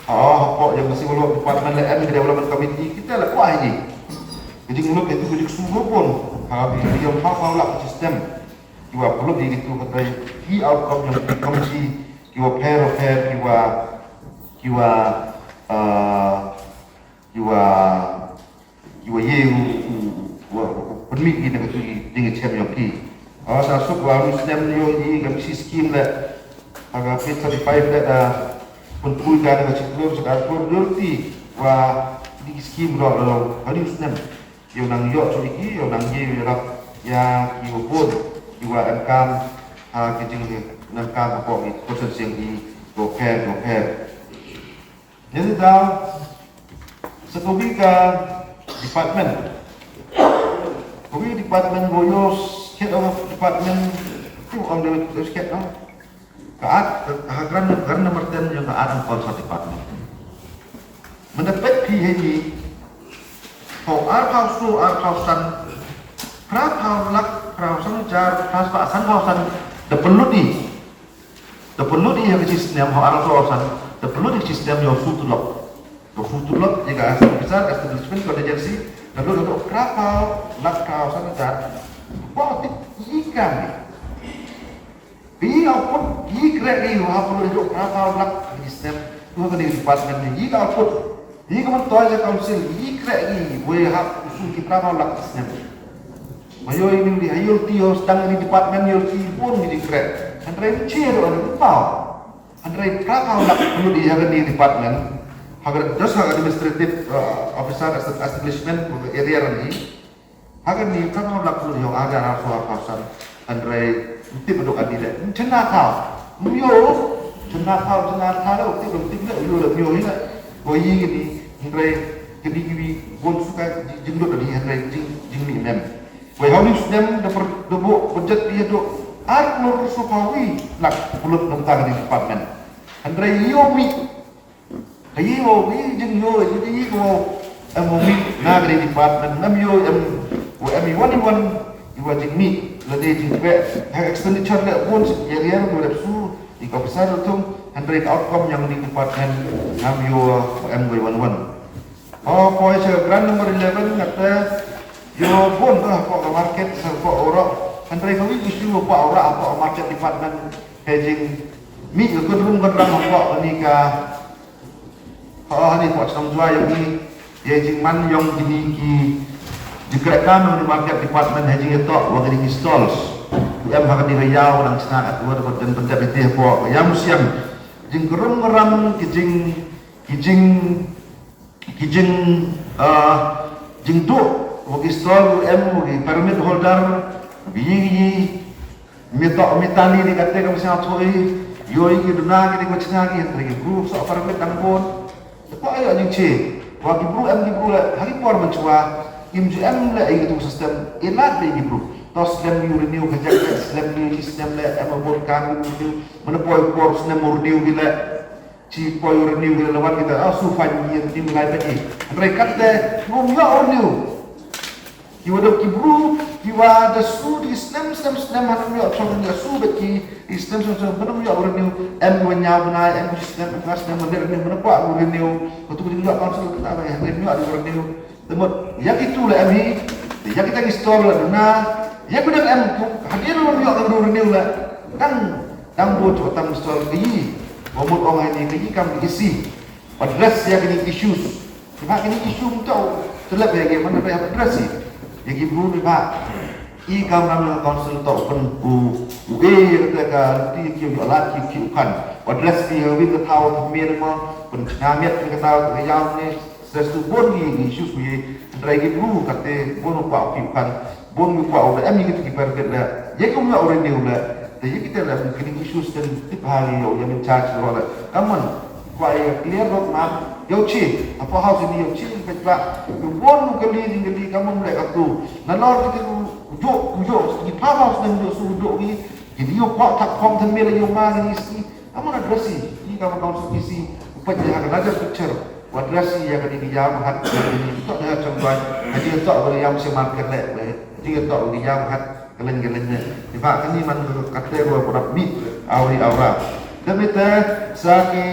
Ha hapoh ïong ka civil work department la em ka development committee kita la kwah hi. Ka jingmut itu ka jingsngew bun ha ki ïong ha ha la system. Kiwa pynlut ïa kitu ka trai ki outcome ïong ki committee kiwa pher pher kiwa kiwa kiwa Iwa ye u u u pynmih ïa na ka tu i ding i chem ïong ki. Aw sa suk wa u snem ïong i ka misi skim le. Aga pit thirty five le da pynpui ka na ka chiklur sa ka klur dulti wa di skim ro ro ka di u snem. Ïong nang ïoh chu ki ïong nang ye ïa rap ïa ki u pun iwa em kam ha ki jing em kam ha ko i ko sen siang i ko pher ko pher. Jadi daw sa kawei ka department. Kawei department, boyo, sket of department tu ong de sket no. Ka at ha gran gran number ten ïong ka at ang kon sa department. Mendepek pi hei ni. Pau ar pau su ar pau san. Pra pau lak pra san jar pra pa san pau san. Da pynlut i. Da pynlut ïa ka chi snem ha arphew san, da pynlut ïa ka chi snem ïa u su tulop. Da u su tulop ïa ka officer establishment ka agency, da lut da pra pau lak pau san hajar. Ba tip ïa ka ni. Ïa output ïa kre ïa ha pynlut ïa pra pau lak chi snem. Tu ha ka ni department ni ïa output. Ïa ka man toy ka council ïa kre ïa wei ha u su ki pra pau lak chi snem. Ma ïoh ïa ngi ha ïoh ti ïoh sdang ïa department ïoh ti bun ngi di kre. Hynrei ngi chi ïoh ngi pau. Hynrei pra pau lak pynlut ïa kane department. Ha ka just ha ka administrative uh, officer establishment ka area rangi. Ha kane pra pau lak pynlut ïa ada ada suara pasal. Hynrei ngi tip dok adi le. Ngi chena tau. Ngi ïoh chena tau chena tau le ngi tip ngi tip le ïoh le ïoh le. Ko ïa kane hynrei kane kiwi bun suka jinglut adi hynrei jing jingmih mem. Wei ha u snem da per da bok budget ïa dok ar klur sophaw wi lak pynlut na bynta kane department. Hynrei ïoh mih ka ïoh wi jingïoh ïa ka ïoh em mih na kane department ngam ïoh em wa em iwan iwan iwa jingmih lane jingpeh ha expenditure le bun ïa ïa ïa su ïa ka officer tu hynrei ka outcome ïa kane department ngam ïoh wa em wa iwan iwan. Oh, poi sa grant number eleven nga te ïoh bun tu hapoh ka market sa hapoh urok. Hynrei ka wi issue hapoh urok hapoh market department. Hei jingmih ka kynrum kynram hapoh kane ka. Oh, hani hapoh Chnong Jwai ïong i. Hei jingman ïong kine ki jingkyrkhu ïong kane market department hei jingïatoh wa kine ki stalls. Em ha kane ka ïaw nang sna at wa da pynjat ïa ti hapoh ka ïaw musiang. Jingkynrum kynram ki jing ki jing Ki jing, ah, jingduh wa ki stall wa em wa ki permit holder, wa ki yi ki yi, mi tok mi tali ni kate ka masa thoi, yoi ki duna ki ni ko chna ki hynrei ki bru so permit dang bun. Ko ayo jingche, wa ki bru em ki bru le, ha ki por mynchwa, im ju em le ai ki tu system, ilat le ki bru. Tos slem ni renew ka jak le, slem ni system le, em bun kan renew, mana poi por slem renew ki le. Chi poi u renew ki la wan kita, ah, su fan yin tim lai peti. Hynrei kat te, ngom ïoh u renew. Ki wa dok ki bru, ki wa da su di snem, snem, snem, hanam ïoh chong ïoh su bet ki, di snem, snem, snem, hanam ïoh u renew. Em ki wa ñiaw bnai, em ki snem, em ki snem, wa da renew, mana kwa u renew. Wa tu ki ïoh council kita, hanam ïoh u renew. Te mut, ïa ki tu la em hi, ïa kita ki stall la duna, Ïa ka dang em tu, hadien ruh ïoh ka renew la. Dang, dang bun tu tam stall ka yi. Wa mut ong ha ini ka yi kam ka isi. Address ïa kini issues. Ba kini issue mynta u, te lep ïa ki man ba address ïa. Ïa ki bru ni ba. I kam ram ïa council to pun u, u e ïa kata ka ti ki ïoh lad ki ki u kan. Address ki ïa wi ka thaw ka mir mo, pun chna miat ka thaw ka yam ni. Stress tu bun ki issues wi, hynrei ki bru kate bun u kwah u ki u kan, bun u kwah u da em ïa ki ki per bit la. Ïa ki u ïa u renew la. Te ïa ki te la ki issues ten tip ha ïa u ïa in charge ro la. Come on. Kwah ïa clear road map. Ïa u chi. Apa hau sini ïa u chi. Pet ba. Ïa bun u kali ni kali come on la ka tu. Na lor ki tu. Ujuk, ujuk. Ki pa hau sini ujuk su ujuk ki. Ki ïa u kwah tak pom ten mila ïa u ma ni ski. Amon address ïa ka ma council ïa si. Upat ïa ka larger picture. U address ïa ka dei ka ïam hat ka dei ka tok da chong bai. Ka dei ka tok ka ïam se market le. Ka dei ka tok ka ïam hat ka len ka len ne. Di ba ka ni man ka te ro product meet awri awra. Ka bita sa ki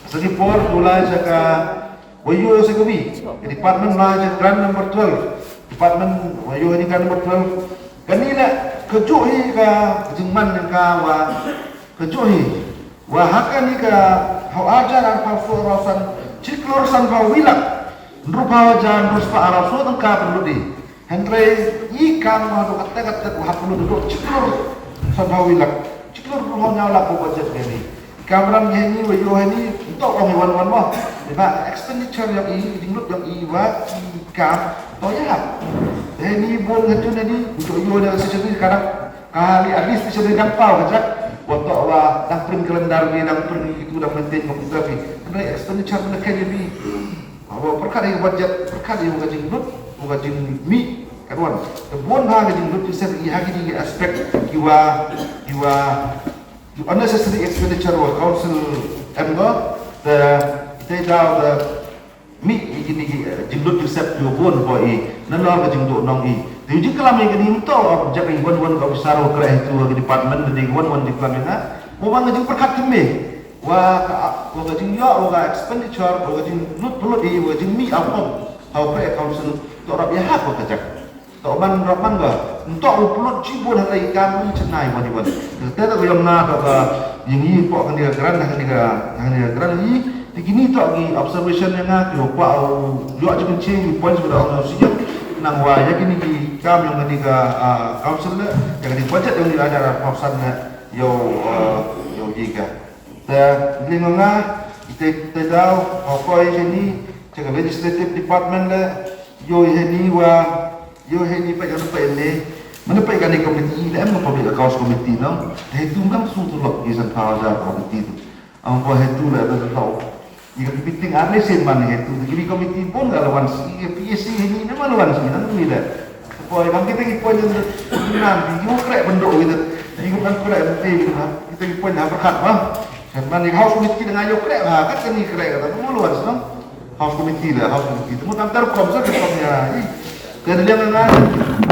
sa ki por mulai sa ka wa ïoh sa ka wi. Ka department mulai sa grant number twelve. Department wa ïoh ni grant number twelve. Ka ni le ka juh hi ka jingman ka wa Ka juh hi. Wa ha kane ka haw arjar arphaw so arphaw san, chiklur sanphaw wi lak. Hynriewphaw hajar hynriewspah arphaw so tyngka pynlut hi. Hynrei i kam haduh katta katta ka hap pynlut haduh chiklur sanphaw wi lak. Chiklur hynriewphaw hynñiew lak ka budget kane. Kamram ïa ni wa ïoh ïa ni ntok ong ïa wan wan mo. Ba expenditure ïa i, jinglut ïa i wa i kam to ïa hap. Ïa ni bun ngajun ïa ni, ntok ïoh ïa session ni kadang Kali at least sha dang paw ka jak. Wa to wa dang print calendar ni, dang print itu, dang maintain computer ni. Hynrei expenditure na ka ni. Wa pyrkhat ïa budget, pyrkhat ïa ka jinglut, ka jingmih, ka wan. Te bun ha ka jinglut ki set ïa ha ki aspect ki wa, ki wa, ki unnecessary expenditure wa council em go. Te ite daw the Mih ïa kine ki, eh, jinglut jingset kiba bun ba i. Nalor ka jingduh nong i. Te u jingklam ïa kane mynta u jak i wan wan ka officer u khreh itu ka department, te i wan wan jingklam ïa nga. Mo wan ka jingpyrkhat thymme. Wa ka, wa ka jingïoh, wa ka expenditure, wa ka jinglut pynlut i, wa ka jingmih ap ap. Ha u khreh council to rap ïa hap wa ka jak. To man rap man ba. Ntok u pynlut jibun ha lei kam ni chennai wan i wan. Te to ka ïong nga to ka ïing i pok kane ka grant, kane ka, kane ka grant i. Te kini to ki observation ïa nga ki kwah u ïoh jingpynche ki points ba da ong sijak. Nang wa ïa kini ki kam ïong kane ka, ah, council le, ïa kane budget ïong i ada da pop san le ïoh, ah, ïoh ji ka. Te ling nga ite te daw, ha koi jeni, jaka legislative department le, Ïoh ïa ni wa, ïoh ïa ni peit, ïoh peit ne. Mana peit kane committee, ne em public accounts committee no. He tu ngam su tu lok ki san phaw hajar committee tu. Am bo he tu la da tau. Ïa ka meeting ar ne sen man he tu. Ki committee pun ka lawan si, ïa P A C he ni ne ma lawan si nang ni da. Poi kam kita ki poi jan nan ïoh khreh bendok kita. Ïoh kan khreh bendok kita. Kita ki poi jan berkat ba. Kan man ïa house committee da nga ïoh khreh ba. Kat kani khreh kata. Ma lawan si nang. House committee la, house committee. Temu tam ter kom sa ter kom ya. Kan liang nga,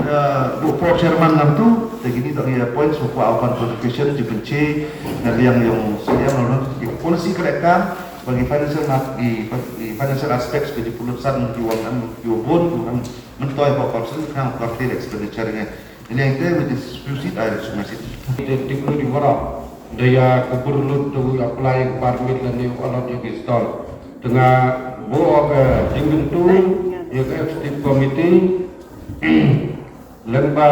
eh, bu por chairman ngam tu, te kini tak ya points bu kwa akan contribution ji penche, na liang yang sayang lalu, ya policy kereka, bagi financial mat, di, di financial aspects ke di puluh san, di wang am, di wabon, di wang mentoi ba council, kan quarterly expenditure nya. Liang te with this few seat, I resume my seat. Te tiklu di warok. Da ïa kubur lut da u apply ka permit lane u allot ïa ki stall. Te nga buh ka jingkyntu ïa ka executive committee lyngba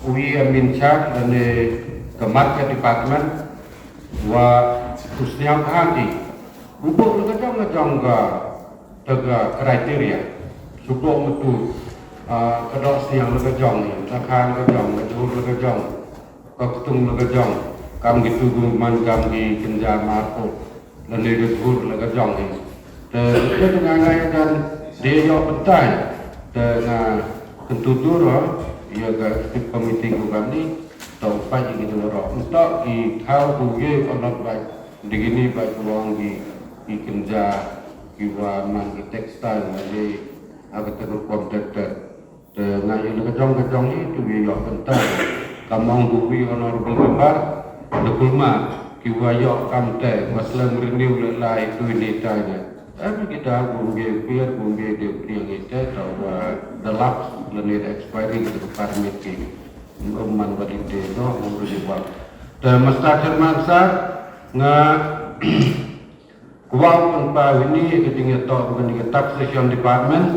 u E M in charge lane ka market department wa u sniaw ka hanti. U buh la ka jong ka jong ka Te ka criteria. Suboh mutu, ah, ka doh sniang la ka jong, ka kha la ka jong, ka jhur la ka jong, ka ktung la ka jong. Kam kitu kum man kam ki kynja marput. Lane ka jhur la ka jong hi. Te te nga ngai dan de yo petai. Te nga kyntu tur ya ka executive committee ku kam ni. Tau pai ki tu ro. Untuk ki thau ku ye onot bai. Dikini ba ki wang ki, ki kynja, ki wa man ki textile, na ki, ha ka tengah pom tet tet. Te nga ïa na ka jong ka jong i, tu ïa ïoh kynta. Ka mong bu wi honorable member, na kulma, ki wa ïoh kam te, wa slem renew le lai tu ni tai ne. Em kita kumbe pier kumbe de priang ite tawa the lapse lane the expiry ki permit ki. Em man ba dite no kumbe di wang. Te Mister Chairman sir, nga kwah pynpaw ïa kane ka jingïathoh kane ka Taxation Department.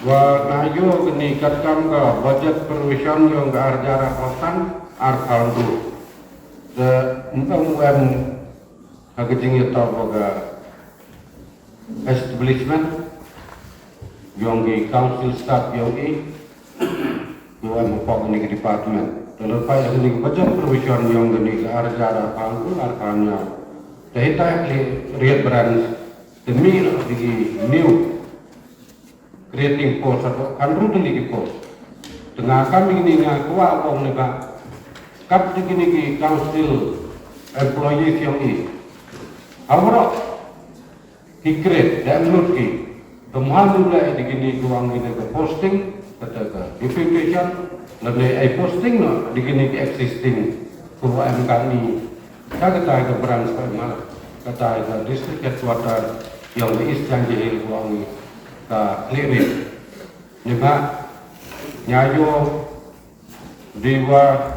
Wa nga ïoh kane katkam ka budget provision yong ka ar hajar arphew san arphew hynriew. Te em em ha ka jingïathoh ka establishment yong ki council staff yong i. Ïoh em hapoh kane ka department. Te lada peit ha kane ka budget provision yong kane ka ar hajar arphew hynriew arphew hynñiew. Te hitai ha ki riat branch te mih noh da ki new creating post haduh hynriew tylli ki post. Te nga kam ïa kine nga kwah ong ne ba kat da kine ki council employees yong i. Ha waroh ki grade da em lut ki. Te mah lut leh da kine ki wan kine ka posting kata ka deputation lane ai posting noh da kine ki existing. Ko wa em kane ka kata ka branch ka ma kata ka district headquarter yong ka East Jaintia Hills ko ong ka Khliehriat. Ni ba nya yo di wa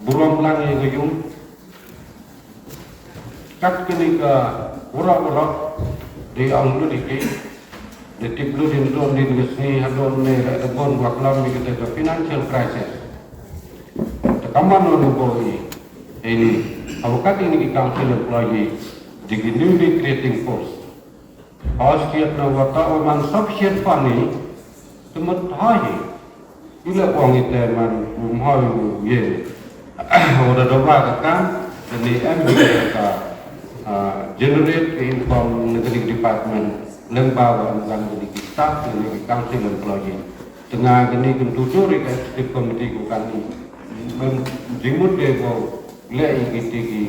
burom lang ïa ka yung. Kat kane ka waroh waroh di ong lut ïa ki. Di tip lut di don di ka sngi hadon ne ra da bon wa klam ïa kata ka financial crisis. Te kamano no bo i ini. Awakat ini ki council employee di ki newly creating post. Aus kiat na wata wa man sufficient fund ni temut hai. Ila wang ite man um hai u ye. Ora da wa ka kan ni em ka generate ka income na ka department leng ba wa am kan ka staff na ka council employee. Tengah kini kan tujuh ri ka executive committee ko kan ni. Mem jingmut de ko le i ki ti ki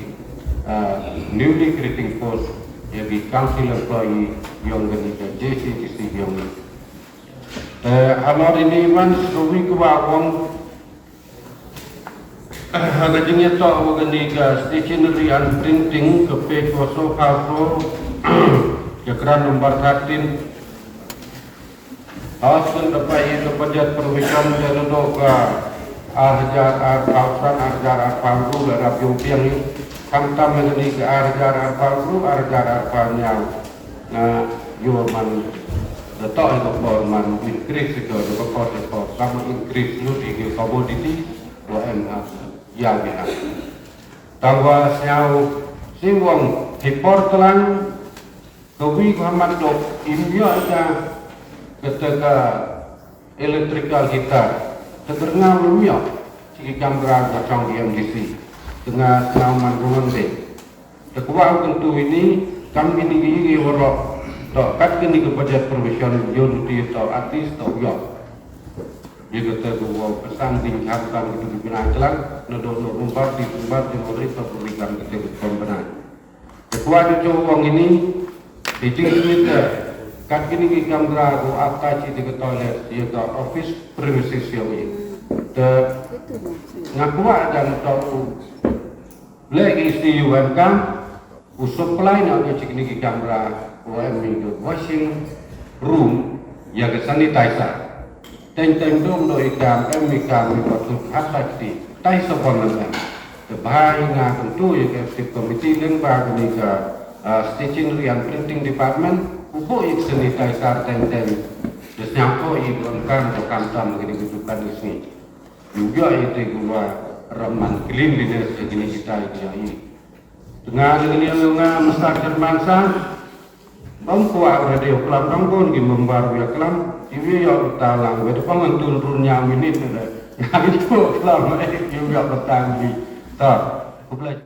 newly creating post ya ki council employee yong kini ka J C T C yong ni. Te halor ini man suri ko ba wong ha ka jingïathoh wa kani ka stationery and printing ka page wa so ka so ka kran number thirteen. Hasan dapat ïa ka budget provision ïa ka dok ka ar hajar arphew san ar hajar arphew hynriew la rap ïoh biang ïa khamtam ïa kani ka ar hajar arphew hynriew ar hajar arphew hynñiew. Nga ïoh man da toh ïa ka por man increase ïa ka da ka por ïa ka por kam increase lut ïa ka commodity wa em ha ïa biang. Tang wa sñiaw sing wong hi por tlang ka wi ka hamat dok im ïoh ïa ka kata ka electrical heater. Te kyrngaw lum ïoh ki kamra ka chong ki M D C. Te nga sñiaw man ruang de. Te kwah kyntu ini kam kini ki ïa waroh. To kat kini ka budget provision ïoh duty to at least to ïoh. Ïa kata ka wa pesan ding kam kam kata ka bina tlang na do no rumbar di rumbar di mori to beri kam kata ka kam bina. Te kwah ju ju wong ini iti kita kat kini ki kamra ko ap ta chi te ka toilet ïa ka office premises ïa wi. Te nga kwah dan to u le ki isi yu em kam u supply na ka chi kini ki kamra u em ni ka washing room ïa ka sanitizer. Teng teng dong do i kam em i kam i ba tu hat ta kti tai sa pon na em. Te bha i nga kyntu ïa ka executive committee leng ba kani ka stationery and printing department u bo i sanitizer teng teng. Te sñiaw ko i don kam do kam tam kini ki dukan i sngi. Yu ïa i te ku wa raman cleanliness kini kita i. Tengah ni ni nga Mister Chairman sa. Bang kuat radio kelam dang pun ki member wi kelam. Ki wi ïa talang wi depan ngan tun run nya minit ni. Nga itu kelam eh ki wi ïa petang wi. Ta.